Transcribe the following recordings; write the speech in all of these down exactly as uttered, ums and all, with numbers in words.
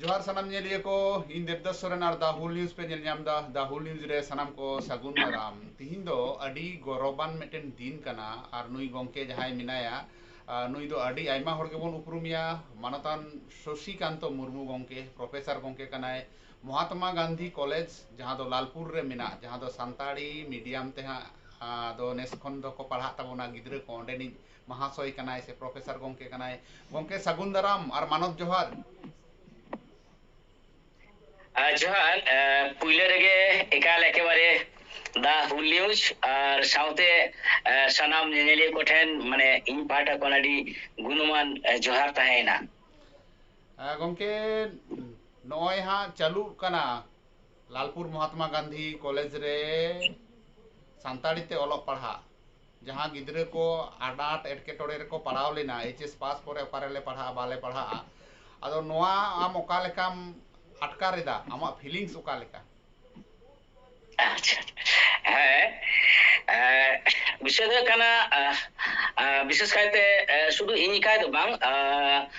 ᱡᱚᱦᱟᱨ ᱥᱟᱱᱟᱢ ᱧᱮᱞᱤᱭᱟᱹ ᱠᱚ, ᱤᱧ ᱫᱮᱵᱫᱟᱥ ᱥᱚᱨᱮᱱ ᱟᱨ The Whole News ᱯᱮ ᱧᱮᱞ ᱧᱟᱢ ᱮᱫᱟ᱾ The Whole News ᱨᱮ ᱥᱟᱱᱟᱢ ᱠᱚ ᱥᱟᱹᱜᱩᱱ ᱫᱟᱨᱟᱢ᱾ ᱛᱤᱦᱤᱧ ᱫᱚ ᱟᱹᱰᱤ ᱜᱚᱨᱚᱵᱟᱱ ᱢᱤᱫᱴᱮᱱ ᱫᱤᱱ ᱠᱟᱱᱟ ᱟᱨ ᱱᱩᱭ ᱜᱚᱢᱠᱮ ᱡᱟᱦᱟᱸᱭ ᱢᱮᱱᱟᱭᱟ, ᱟᱨ ᱱᱩᱭ ᱫᱚ ᱟᱹᱰᱤ ᱟᱭᱢᱟ ᱦᱚᱲ ᱜᱮᱵᱚᱱ ᱩᱯᱨᱩᱢᱮᱭᱟ, ᱢᱟᱱᱚᱛᱟᱱ ᱥᱚᱥᱤᱠᱟᱱᱛᱚ ᱢᱩᱨᱢᱩ ᱜᱚᱢᱠᱮ, ᱯᱨᱚᱯᱷᱮᱥᱚᱨ ᱜᱚᱢᱠᱮ ᱠᱟᱱᱟᱭ᱾ ᱢᱚᱦᱟᱛᱢᱟ ᱜᱟᱱᱫᱷᱤ ᱠᱚᱞᱮᱡᱽ, ᱡᱟᱦᱟᱸ ᱫᱚ ᱞᱟᱞᱯᱩᱨ ᱨᱮ ᱢᱮᱱᱟᱜ, ᱡᱟᱦᱟᱸ ᱫᱚ ᱥᱟᱱᱛᱟᱲᱤ ᱢᱤᱰᱤᱭᱟᱢ ᱛᱮ ᱦᱟᱸᱜ, ᱟ, ᱫᱚ ᱱᱮᱥ ᱠᱷᱚᱱ ᱫᱚᱠᱚ ᱯᱟᱲᱦᱟᱜ ᱛᱟᱵᱚᱱᱟ ᱜᱤᱫᱽᱨᱟᱹ ᱠᱚ, ᱚᱸᱰᱮᱱᱤᱡ ᱢᱟᱦᱟᱥᱚᱭ ᱠᱟᱱᱟᱭ ᱥᱮ ᱯᱨᱚᱯᱷᱮᱥᱚᱨ ᱜᱚᱢᱠᱮ ᱠᱟᱱᱟᱭ᱾ ᱜᱚᱢᱠᱮ, ᱥᱟᱹᱜᱩᱱ ᱫᱟᱨᱟᱢ ᱟᱨ ᱢᱟᱱᱚᱛ ᱡᱚᱦᱟᱨ᱾ ᱟᱨ ᱡᱚᱦᱟᱨ, ᱮ, ᱯᱩᱭᱞᱟᱹ ᱨᱮᱜᱮ ᱮᱠᱟᱞ ᱮᱠᱮᱵᱟᱨᱮ The Whole News ᱟᱨ ᱥᱟᱶᱛᱮ, ᱮ, ᱥᱟᱱᱟᱢ ᱧᱮᱧᱮᱞᱤᱭᱟᱹ ᱠᱚᱴᱷᱮᱱ, ᱢᱟᱱᱮ, ᱤᱧ ᱯᱟᱦᱴᱟ ᱠᱷᱚᱱ ᱟᱹᱰᱤ ᱜᱩᱱᱢᱟᱱ, ᱮ, ᱡᱚᱦᱟᱨ ᱛᱟᱦᱮᱸᱭᱮᱱᱟ᱾ ᱮ, ᱜᱚᱢᱠᱮ, ᱱᱚᱜᱼᱚᱭ ᱦᱟᱸᱜ ᱪᱟᱹᱞᱩᱜ ᱠᱟᱱᱟ ᱞᱟᱞᱯᱩᱨ ᱢᱚᱦᱟᱛᱢᱟ ᱜᱟᱱᱫᱷᱤ ᱠᱚᱞᱮᱡᱽ ᱨᱮ ᱥᱟᱱᱛᱟᱲᱤ ᱛᱮ ᱚᱞᱚᱜ ᱯᱟᱲᱦᱟᱜ, ᱡᱟᱦᱟᱸ ᱜᱤᱫᱽᱨᱟᱹ ᱠᱚ ᱟᱱᱟᱴ ᱮᱴᱠᱮᱴᱚᱬᱮ ᱨᱮᱠᱚ ᱯᱟᱲᱟᱣ ᱞᱮᱱᱟ, ᱮᱭᱤᱪ ᱮᱥ ᱯᱟᱥ ᱯᱚᱨᱮ ᱚᱠᱟ ᱨᱮᱞᱮ ᱯᱟᱲᱦᱟᱜᱼᱟ, ᱵᱟᱞᱮ ᱯᱟᱲᱦᱟᱜᱼᱟ᱾ ᱟᱫᱚ ᱱᱚᱣᱟ ᱟᱢ ᱚᱠᱟ ᱞᱮᱠᱟᱢ ᱟᱴᱠᱟᱨ ᱮᱫᱟ? ᱟᱢᱟᱜ ᱯᱷᱤᱞᱤᱝᱥ ᱚᱠᱟ ᱞᱮᱠᱟ? ᱟᱪᱪᱷᱟ, ᱦᱮᱸ, ᱮ, ᱵᱤᱥᱚᱭ ᱫᱚ ᱦᱩᱭᱩᱜ ᱠᱟᱱᱟ, ᱟ, ᱟ, ᱵᱤᱥᱮᱥ ᱠᱟᱭᱛᱮ, ᱮ, ᱥᱩᱫᱷᱩ ᱤᱧ ᱮᱠᱟᱭ ᱫᱚ ᱵᱟᱝ, ᱟ,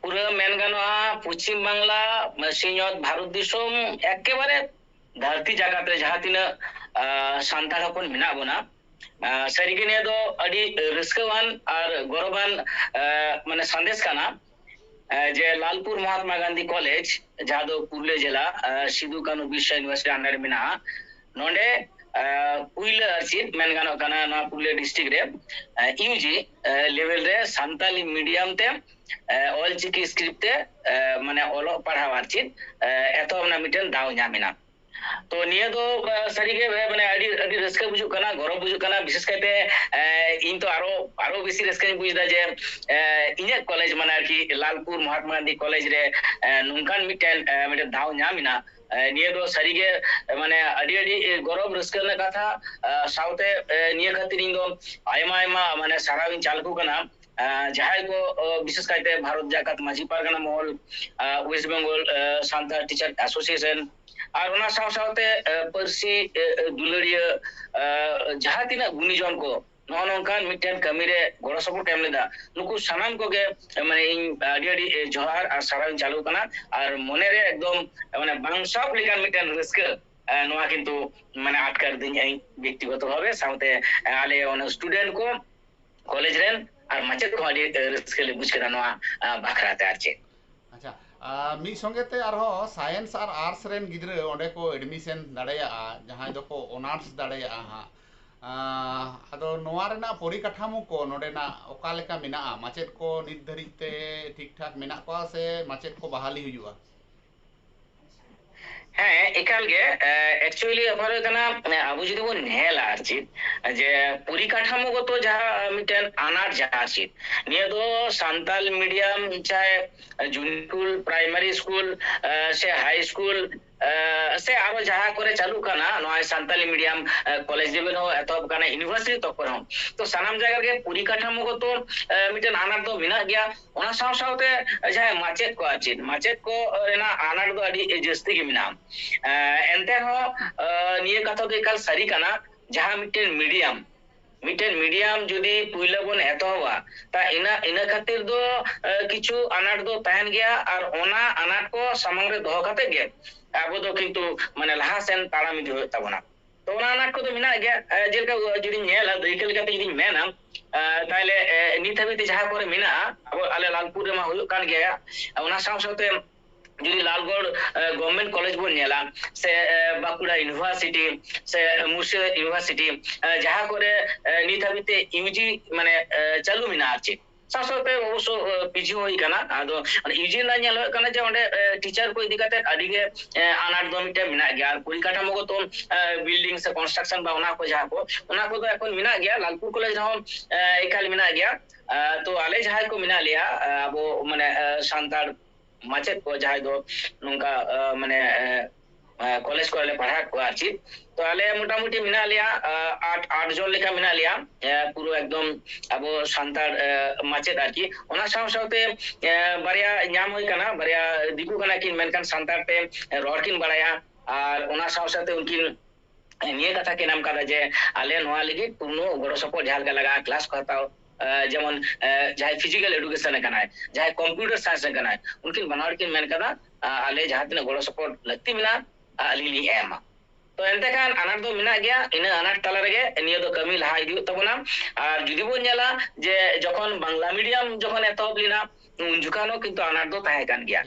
ᱯᱩᱨᱟᱹ ᱢᱮᱱ ᱜᱟᱱᱚᱜᱼᱟ, ᱯᱚᱪᱷᱤᱢ ᱵᱟᱝᱞᱟ, ᱥᱤᱧᱚᱛ ᱵᱷᱟᱨᱚᱛ ᱫᱤᱥᱚᱢ, ᱮᱠᱮᱵᱟᱨᱮ ᱫᱷᱟᱹᱨᱛᱤ ᱡᱟᱠᱟᱛ ᱨᱮ ᱡᱟᱦᱟᱸ ᱛᱤᱱᱟᱹᱜ, ᱟ, ᱥᱟᱱᱛᱟᱲ ᱦᱚᱯᱚᱱ ᱢᱮᱱᱟᱜ ᱵᱚᱱᱟ, ᱟ, ᱥᱟᱹᱨᱤᱜᱮ ᱱᱤᱭᱟᱹ ᱫᱚ ᱟᱹᱰᱤ ᱨᱟᱹᱥᱠᱟᱹᱣᱟᱱ ᱟᱨ ᱜᱚᱨᱚᱵᱟᱱ, ᱟ, ᱢᱟᱱᱮ ᱥᱟᱸᱫᱮᱥ ᱠᱟᱱᱟ, ᱟ, ᱡᱮ ᱞᱟᱞᱯᱩᱨ ᱢᱚᱦᱟᱛᱢᱟ ᱜᱟᱱᱫᱷᱤ ᱠᱚᱞᱮᱡᱽ, ᱡᱟᱦᱟᱸ ᱫᱚ ᱯᱩᱨᱩᱞᱤᱭᱟᱹ ᱡᱮᱞᱟ, ᱟ, ᱥᱤᱫᱩ ᱠᱟᱹᱱᱦᱩ ᱵᱤᱨᱥᱟ ᱤᱭᱩᱱᱤᱵᱷᱟᱨᱥᱤᱴᱤ under ᱨᱮ ᱢᱮᱱᱟᱜᱼᱟ, ᱱᱚᱰᱮ, ᱟ, ᱯᱩᱭᱞᱟᱹ ᱟᱨ ᱪᱮᱫ ᱢᱮᱱ ᱜᱟᱱᱚᱜ ᱠᱟᱱᱟ, ᱱᱚᱣᱟ ᱯᱩᱨᱩᱞᱤᱭᱟᱹ ᱰᱤᱥᱴᱨᱤᱠᱴ ᱨᱮ, ᱟ, ᱤᱭᱩ ᱡᱤ, ᱟ, ᱞᱮᱵᱮᱞ ᱨᱮ ᱥᱟᱱᱛᱟᱞᱤ ᱢᱤᱰᱤᱭᱟᱢ ᱛᱮ, ᱟ, ᱚᱞᱪᱤᱠᱤ ᱥᱠᱨᱤᱯᱴ ᱛᱮ, ᱟ, ᱢᱟᱱᱮ ᱚᱞᱚᱜ ᱯᱟᱲᱦᱟᱣ ᱟᱨ ᱪᱮᱫ, ᱟ, ᱮᱛᱚᱦᱚᱵ ᱨᱮᱱᱟᱜ ᱢᱤᱫᱴᱮᱱ ᱫᱟᱣ ᱧᱟᱢ ᱮᱱᱟ᱾ ᱛᱚ ᱱᱤᱭᱟᱹ ᱫᱚ, ᱟ, ᱥᱟᱹᱨᱤᱜᱮ, ᱟ, ᱢᱟᱱᱮ ᱟᱹᱰᱤ, ᱟᱹᱰᱤ ᱨᱟᱹᱥᱠᱟᱹ ᱵᱩᱡᱩᱜ ᱠᱟᱱᱟ, ᱜᱚᱨᱚᱵᱽ ᱵᱩᱡᱩᱜ ᱠᱟᱱᱟ, ᱵᱤᱥᱮᱥ ᱠᱟᱭᱛᱮ, ᱟ, ᱤᱧ ᱛᱚ ᱟᱨᱚ, ᱟᱨᱚ ᱵᱮᱥᱤ ᱨᱟᱹᱥᱠᱟᱹᱧ ᱵᱩᱡᱽ ᱮᱫᱟ ᱡᱮ, ᱟ, ᱤᱧᱟᱹᱜ ᱠᱚᱞᱮᱡᱽ, ᱢᱟᱱᱮ ᱟᱨᱠᱤ ᱞᱟᱞᱯᱩᱨ ᱢᱚᱦᱟᱛᱢᱟ ᱜᱟᱱᱫᱷᱤ ᱠᱚᱞᱮᱡᱽ ᱨᱮ, ᱟ, ᱱᱚᱝᱠᱟᱱ ᱢᱤᱫᱴᱮᱱ, ᱟ, ᱢᱤᱫᱴᱮᱱ ᱫᱟᱣ ᱧᱟᱢ ᱮᱱᱟ᱾ ᱟ, ᱱᱤᱭᱟᱹ ᱫᱚ ᱥᱟᱹᱨᱤᱜᱮ, ᱟ, ᱢᱟᱱᱮ ᱟᱹᱰᱤ, ᱟᱹᱰᱤ ᱜᱚᱨᱚᱵᱽ ᱨᱟᱹᱥᱠᱟᱹ ᱨᱮᱱᱟᱜ ᱠᱟᱛᱷᱟ, ᱟ, ᱥᱟᱶᱛᱮ, ᱟ, ᱱᱤᱭᱟᱹ ᱠᱷᱟᱹᱛᱤᱨ ᱤᱧ ᱫᱚ ᱟᱭᱢᱟ, ᱟᱭᱢᱟ ᱢᱟᱱᱮ ᱥᱟᱨᱦᱟᱣ ᱤᱧ ᱪᱟᱞ ᱟᱠᱚ ᱠᱟᱱᱟ᱾ ᱟ, ᱡᱟᱦᱟᱸᱭ ᱠᱚ, ᱟ, ᱵᱤᱥᱮᱥ ᱠᱟᱭᱛᱮ ᱵᱷᱟᱨᱚᱛ ᱡᱟᱠᱟᱛ ᱢᱟᱹᱡᱷᱤ ᱯᱟᱨᱜᱟᱱᱟ ᱢᱚᱦᱚᱞ, ᱟ, ᱳᱭᱮᱥᱴ ᱵᱮᱝᱜᱚᱞ, ᱟ, ᱥᱟᱱᱛᱟᱲ ᱴᱤᱪᱟᱨ ᱮᱥᱳᱥᱤᱭᱮᱥᱚᱱ, ᱟᱨ ᱚᱱᱟ ᱥᱟᱶ ᱥᱟᱶᱛᱮ, ᱟ, ᱯᱟᱹᱨᱥᱤ, ᱟ, ᱟ, ᱫᱩᱞᱟᱹᱲᱤᱭᱟᱹ, ᱟ, ᱡᱟᱦᱟᱸ ᱛᱤᱱᱟᱹᱜ ᱜᱩᱱᱤᱡᱚᱱ ᱠᱚ, ᱱᱚᱜᱼᱚ ᱱᱚᱝᱠᱟᱱ ᱢᱤᱫᱴᱮᱱ ᱠᱟᱹᱢᱤ ᱨᱮ ᱜᱚᱲᱚ ᱥᱚᱯᱚᱦᱚᱫ ᱮᱢ ᱞᱮᱫᱟ, ᱱᱩᱠᱩ ᱥᱟᱱᱟᱢ ᱠᱚᱜᱮ ᱢᱟᱱᱮ ᱤᱧ ᱟᱹᱰᱤ ᱟᱹᱰᱤ ᱡᱚᱦᱟᱨ ᱟᱨ ᱥᱟᱨᱦᱟᱣ ᱤᱧ ᱪᱟᱞ ᱟᱠᱚ ᱠᱟᱱᱟ᱾ ᱟᱨ ᱢᱚᱱᱮ ᱨᱮ ᱮᱠᱫᱚᱢ ᱢᱟᱱᱮ ᱵᱟᱝ ᱥᱟᱵ ᱞᱮᱠᱟᱱ ᱢᱤᱫᱴᱮᱱ ᱨᱟᱹᱥᱠᱟᱹ ᱱᱚᱣᱟ ᱠᱤᱱᱛᱩ ᱢᱟᱱᱮ ᱟᱴᱠᱟᱨ ᱫᱤᱧ ᱤᱧ ᱵᱮᱠᱛᱤᱜᱚᱛᱚ ᱵᱷᱟᱵᱮ, ᱥᱟᱶᱛᱮ ᱟᱞᱮ ᱚᱱᱟ ᱥᱴᱩᱰᱮᱱᱴ ᱠᱚ, ᱠᱚᱞᱮᱡᱽ ᱨᱮᱱ ᱟᱨ ᱢᱟᱪᱮᱫ ᱠᱚᱦᱚᱸ ᱟᱹᱰᱤ ᱨᱟᱹᱥᱠᱟᱹ ᱞᱮ ᱵᱩᱡᱽ ᱠᱮᱫᱟ ᱱᱚᱣᱟ ᱵᱟᱠᱷᱨᱟ ᱛᱮ᱾ ᱟᱨ ᱪᱮᱫ? ᱟᱪᱪᱷᱟ, ᱢᱤᱫ ᱥᱚᱸᱜᱮ ᱛᱮ ᱟᱨᱦᱚᱸ ᱥᱟᱭᱮᱱᱥ ᱟᱨ ᱟᱨᱴᱥ ᱨᱮᱱ ᱜᱤᱫᱽᱨᱟᱹ ᱚᱸᱰᱮ ᱠᱚ ᱮᱰᱢᱤᱥᱚᱱ ᱫᱟᱲᱮᱭᱟᱜᱼᱟ, ᱡᱟᱦᱟᱸᱭ ᱫᱚᱠᱚ ᱚᱱᱟᱨᱥ ᱫᱟᱲᱮᱭᱟᱜᱼᱟ ᱦᱟᱸᱜ᱾ ᱟᱫᱚ ᱱᱚᱣᱟ ᱨᱮᱱᱟᱜ ᱯᱚᱨᱤᱠᱟᱴᱷᱟᱢᱳ ᱠᱚ ᱱᱚᱰᱮᱱᱟᱜ ᱚᱠᱟ ᱞᱮᱠᱟ ᱢᱮᱱᱟᱜᱼᱟ? ᱢᱟᱪᱮᱫ ᱠᱚ ᱱᱤᱛ ᱫᱷᱟᱹᱨᱤᱡ ᱛᱮ ᱴᱷᱤᱠ ᱴᱷᱟᱠ ᱢᱮᱱᱟᱜ ᱠᱚᱣᱟ ᱥᱮ ᱢᱟᱪᱮᱫ ᱠᱚ ᱵᱟᱦᱟᱞᱤ ᱦᱩᱭᱩᱜᱼᱟ? ᱦᱮᱸ, ᱮᱠᱟᱞ ᱜᱮ᱾ ᱮᱠᱪᱩᱭᱮᱞᱤ ᱵᱮᱯᱟᱨ ᱦᱩᱭᱩᱜ ᱠᱟᱱᱟ, ᱟᱵᱚ ᱡᱩᱫᱤ ᱵᱚᱱ ᱧᱮᱞᱟ ᱟᱨ ᱪᱮᱫ, ᱡᱮ ᱯᱚᱨᱤᱠᱟᱴᱷᱟᱢᱳ ᱜᱚᱛᱚ ᱡᱟᱦᱟᱸ ᱢᱤᱫᱴᱮᱱ ᱟᱱᱟᱴ ᱡᱟᱦᱟᱸ ᱟᱨ ᱪᱮᱫ, ᱱᱤᱭᱟᱹ ᱫᱚ ᱥᱟᱱᱛᱟᱞ ᱢᱤᱰᱤᱭᱟᱢ ᱪᱟᱦᱮ ᱡᱩᱱᱤᱭᱟᱨ ᱥᱠᱩᱞ, ᱯᱨᱟᱭᱢᱟᱨᱤ ᱥᱠᱩᱞ ᱥᱮ ᱦᱟᱭ ᱥᱠᱩᱞ ᱥᱮ ᱟᱨᱚ ᱡᱟᱦᱟᱸ ᱠᱚᱨᱮ ᱪᱟᱹᱞᱩᱜ ᱠᱟᱱᱟ ᱱᱚᱣᱟ ᱥᱟᱱᱛᱟᱞᱤ ᱢᱤᱰᱤᱭᱟᱢ ᱠᱚᱞᱮᱡᱽ ᱞᱮᱵᱮᱞ ᱦᱚᱸ ᱮᱛᱚᱦᱚᱵ ᱠᱟᱱᱟ, ᱤᱭᱩᱱᱤᱵᱷᱟᱨᱥᱤᱴᱤ ᱛᱚᱠ ᱠᱚᱨᱮ ᱦᱚᱸ᱾ ᱛᱚ ᱥᱟᱱᱟᱢ ᱡᱟᱭᱜᱟ ᱨᱮᱜᱮ ᱯᱚᱨᱤᱠᱟᱴᱷᱟᱢᱳ ᱜᱚᱛᱚ ᱢᱤᱫᱴᱮᱱ ᱟᱱᱟᱴ ᱫᱚ ᱢᱮᱱᱟᱜ ᱜᱮᱭᱟ᱾ ᱚᱱᱟ ᱥᱟᱶ ᱥᱟᱶᱛᱮ ᱡᱟᱦᱟᱸᱭ ᱢᱟᱪᱮᱫ ᱠᱚ ᱟᱨ ᱪᱮᱫ, ᱢᱟᱪᱮᱫ ᱠᱚ ᱨᱮᱱᱟᱜ ᱟᱱᱟᱴ ᱫᱚ ᱟᱹᱰᱤ ᱡᱟᱹᱥᱛᱤ ᱜᱮ ᱢᱮᱱᱟᱜᱼᱟ᱾ ᱮᱱᱛᱮ ᱨᱮᱦᱚᱸ ᱱᱤᱭᱟᱹ ᱠᱟᱛᱷᱟ ᱫᱚ ᱮᱠᱟᱞ ᱥᱟᱹᱨᱤ ᱠᱟᱱᱟ, ᱡᱟᱦᱟᱸ ᱢᱤᱫᱴᱮᱱ ᱢᱤᱰᱤᱭᱟᱢ, ᱢᱤᱫᱴᱮᱱ ᱢᱤᱰᱤᱭᱟᱢ ᱡᱩᱫᱤ ᱯᱩᱭᱞᱟᱹ ᱵᱚᱱ ᱮᱛᱚᱦᱚᱵᱟ, ᱛᱟ ᱤᱱᱟᱹ ᱤᱱᱟᱹ ᱠᱷᱟᱹᱛᱤᱨ ᱫᱚ ᱠᱤᱪᱷᱩ ᱟᱱᱟᱴ ᱫᱚ ᱛᱟᱦᱮᱱ ᱜᱮᱭᱟ᱾ ᱟᱨ ᱚᱱᱟ ᱟᱱᱟᱴ ᱠᱚ ᱥᱟᱢᱟᱝ ᱨᱮ ᱫᱚᱦᱚ ᱠᱟᱛᱮ ᱜᱮ ᱟᱵᱚ ᱫᱚ ᱠᱤᱱᱛᱩ ᱢᱟᱱᱮ ᱞᱟᱦᱟ ᱥᱮᱱ ᱛᱟᱲᱟᱢ ᱤᱫᱤ ᱦᱩᱭᱩᱜ ᱛᱟᱵᱚᱱᱟ᱾ ᱛᱚ ᱚᱱᱟ ᱟᱱᱟᱴ ᱠᱚᱫᱚ ᱢᱮᱱᱟᱜ ᱜᱮᱭᱟ᱾ ᱡᱮᱞᱮᱠᱟ ᱡᱩᱫᱤᱧ ᱧᱮᱞᱟ, ᱫᱟᱹᱭᱠᱟᱹ ᱞᱮᱠᱟᱛᱮ ᱡᱩᱫᱤᱧ ᱢᱮᱱᱟ, ᱛᱟᱦᱞᱮ ᱱᱤᱛ ᱦᱟᱹᱵᱤᱡ ᱛᱮ ᱡᱟᱦᱟᱸ ᱠᱚᱨᱮ ᱢᱮᱱᱟᱜᱼᱟ, ᱟᱵᱚ ᱟᱞᱮ ᱞᱟᱞᱯᱩᱨ ᱨᱮᱢᱟ ᱦᱩᱭᱩᱜ ᱠᱟᱱ ᱜᱮᱭᱟ᱾ ᱚᱱᱟ ᱥᱟᱶ ᱥᱟᱶᱛᱮ ᱡᱩᱫᱤ ᱞᱟᱞᱜᱚᱲ ᱜᱚᱵᱷᱢᱮᱱᱴ ᱠᱚᱞᱮᱡᱽ ᱵᱚᱱ ᱧᱮᱞᱟ, ᱥᱮ ᱵᱟᱸᱠᱩᱲᱟ ᱤᱭᱩᱱᱤᱵᱷᱟᱨᱥᱤᱴᱤ, ᱥᱮ ᱢᱩᱨᱥᱤᱫᱟᱵᱟᱫ ᱤᱭᱩᱱᱤᱵᱷᱟᱨᱥᱤᱴᱤ, ᱡᱟᱦᱟᱸ ᱠᱚᱨᱮ ᱱᱤᱛ ᱦᱟᱹᱵᱤᱡ ᱛᱮ ᱤᱭᱩᱡᱤ ᱢᱟᱱᱮ ᱪᱟᱹᱞᱩ ᱢᱮᱱᱟᱜᱼᱟ ᱟᱨ ᱪᱮᱫ᱾ ᱥᱟᱶ ᱥᱟᱶᱛᱮ ᱚᱵᱚᱥᱥᱚ ᱯᱤᱡᱤ ᱦᱚᱸ ᱦᱩᱭ ᱠᱟᱱᱟ᱾ ᱟᱫᱚ ᱤᱭᱩᱡᱤ ᱨᱮᱱᱟᱜ ᱧᱮᱞ ᱦᱩᱭᱩᱜ ᱠᱟᱱᱟ ᱡᱮ ᱚᱸᱰᱮ ᱴᱤᱪᱟᱨ ᱠᱚ ᱤᱫᱤ ᱠᱟᱛᱮ ᱟᱹᱰᱤ ᱜᱮ ᱟᱱᱟᱴ ᱫᱚ ᱢᱤᱫᱴᱮᱱ ᱢᱮᱱᱟᱜ ᱜᱮᱭᱟ᱾ ᱟᱨ ᱯᱚᱨᱤᱠᱟᱴᱷᱟᱢᱳ ᱜᱚᱛᱚ ᱵᱤᱞᱰᱤᱝ ᱥᱮ ᱠᱚᱱᱥᱴᱨᱟᱠᱥᱚᱱ ᱵᱟ ᱚᱱᱟ ᱠᱚ ᱡᱟᱦᱟᱸ ᱠᱚ, ᱚᱱᱟ ᱠᱚᱫᱚ ᱮᱠᱷᱚᱱ ᱢᱮᱱᱟᱜ ᱜᱮᱭᱟ, ᱞᱟᱞᱯᱩᱨ ᱠᱚᱞᱮᱡᱽ ᱨᱮᱦᱚᱸ ᱮᱠᱟᱞ ᱢᱮᱱᱟᱜ ᱜᱮᱭᱟ᱾ ᱛᱚ ᱟᱞᱮ ᱡᱟᱦᱟᱸᱭ ᱠᱚ ᱢᱮᱱᱟᱜ ᱞᱮᱭᱟ, ᱟᱵᱚ ᱢᱟᱱᱮ ᱥᱟᱱᱛᱟᱲ ᱢᱟᱪᱮᱫ ᱠᱚ ᱡᱟᱦᱟᱸᱭ ᱫᱚ ᱱᱚᱝᱠᱟ ᱢᱟᱱᱮ ᱠᱚᱞᱮᱡᱽ ᱠᱚᱨᱮ ᱞᱮ ᱯᱟᱲᱦᱟᱣᱮᱫ ᱠᱚᱣᱟ ᱟᱨ ᱪᱮᱫ᱾ ᱛᱚ ᱟᱞᱮ ᱢᱚᱴᱟᱢᱩᱴᱤ ᱢᱮᱱᱟᱜ ᱞᱮᱭᱟ ᱟᱴ ᱟᱴ ᱡᱚᱱ ᱞᱮᱠᱟ ᱢᱮᱱᱟᱜ ᱞᱮᱭᱟ, ᱯᱩᱨᱟᱹ ᱮᱠᱫᱚᱢ ᱟᱵᱚ ᱥᱟᱱᱛᱟᱲ ᱢᱟᱪᱮᱫ ᱟᱨ ᱪᱮᱫ᱾ ᱚᱱᱟ ᱥᱟᱶ ᱥᱟᱶᱛᱮ ᱵᱟᱨᱭᱟ ᱧᱟᱢ ᱦᱩᱭ ᱠᱟᱱᱟ, ᱵᱟᱨᱭᱟ ᱫᱤᱠᱩ ᱠᱟᱱᱟ ᱠᱤᱱ, ᱢᱮᱱᱠᱷᱟᱱ ᱥᱟᱱᱛᱟᱲ ᱛᱮ ᱨᱚᱲ ᱠᱤᱱ ᱵᱟᱲᱟᱭᱟ᱾ ᱟᱨ ᱚᱱᱟ ᱥᱟᱶ ᱥᱟᱶᱛᱮ ᱩᱱᱠᱤᱱ ᱱᱤᱭᱟᱹ ᱠᱟᱛᱷᱟ ᱠᱤᱱ ᱮᱢ ᱠᱟᱫᱟ ᱡᱮ ᱟᱞᱮ ᱱᱚᱣᱟ ᱞᱟᱹᱜᱤᱫ ᱯᱩᱨᱱᱚ ᱜᱚᱲᱚ ᱥᱚᱯᱚᱦᱚᱫ ᱡᱟᱦᱟᱸ ᱞᱮᱠᱟ ᱞᱟᱜᱟᱜᱼᱟ, ᱠᱞᱟᱥ ᱠᱚ ᱦᱟᱛᱟᱣ, ᱡᱮᱢᱚᱱ ᱡᱟᱦᱟᱸᱭ ᱯᱷᱤᱡᱤᱠᱮᱞ ᱮᱰᱩᱠᱮᱥᱚᱱ ᱨᱮ ᱠᱟᱱᱟᱭ, ᱡᱟᱦᱟᱸᱭ ᱠᱚᱢᱯᱤᱭᱩᱴᱟᱨ ᱥᱟᱭᱮᱱᱥ ᱨᱮ ᱠᱟᱱᱟᱭ, ᱩᱱᱠᱤᱱ ᱵᱟᱱᱟ ᱦᱚᱲ ᱠᱤᱱ ᱢᱮᱱ ᱠᱟᱫᱟ, ᱟᱞᱮ ᱡᱟᱦᱟᱸ ᱛᱤᱱᱟᱹᱜ ᱜᱚᱲᱚ ᱥᱚᱯᱚᱦᱚᱫ ᱞᱟᱹᱠᱛᱤ ᱢᱮᱱᱟᱜᱼᱟ, ᱟᱹᱞᱤᱧ ᱞᱤᱧ ᱮᱢᱟ᱾ ᱛᱚ ᱮᱱᱛᱮ ᱠᱷᱟᱱ ᱟᱱᱟᱴ ᱫᱚ ᱢᱮᱱᱟᱜ ᱜᱮᱭᱟ, ᱤᱱᱟᱹ ᱟᱱᱟᱴ ᱛᱟᱞᱟ ᱨᱮᱜᱮ ᱱᱤᱭᱟᱹ ᱫᱚ ᱠᱟᱹᱢᱤ ᱞᱟᱦᱟ ᱤᱫᱤ ᱦᱩᱭᱩᱜ ᱛᱟᱵᱚᱱᱟ᱾ ᱟᱨ ᱡᱩᱫᱤ ᱵᱚᱱ ᱧᱮᱞᱟ ᱡᱮ ᱡᱚᱠᱷᱚᱱ ᱵᱟᱝᱞᱟ ᱢᱤᱰᱤᱭᱟᱢ ᱡᱚᱠᱷᱚᱱ ᱮᱛᱚᱦᱚᱵ ᱞᱮᱱᱟ, ᱩᱱ ᱡᱚᱠᱷᱚᱱ ᱦᱚᱸ ᱠᱤᱱᱛᱩ ᱟᱱᱟᱴ ᱫᱚ ᱛᱟᱦᱮᱸ ᱠᱟᱱ ᱜᱮᱭᱟ᱾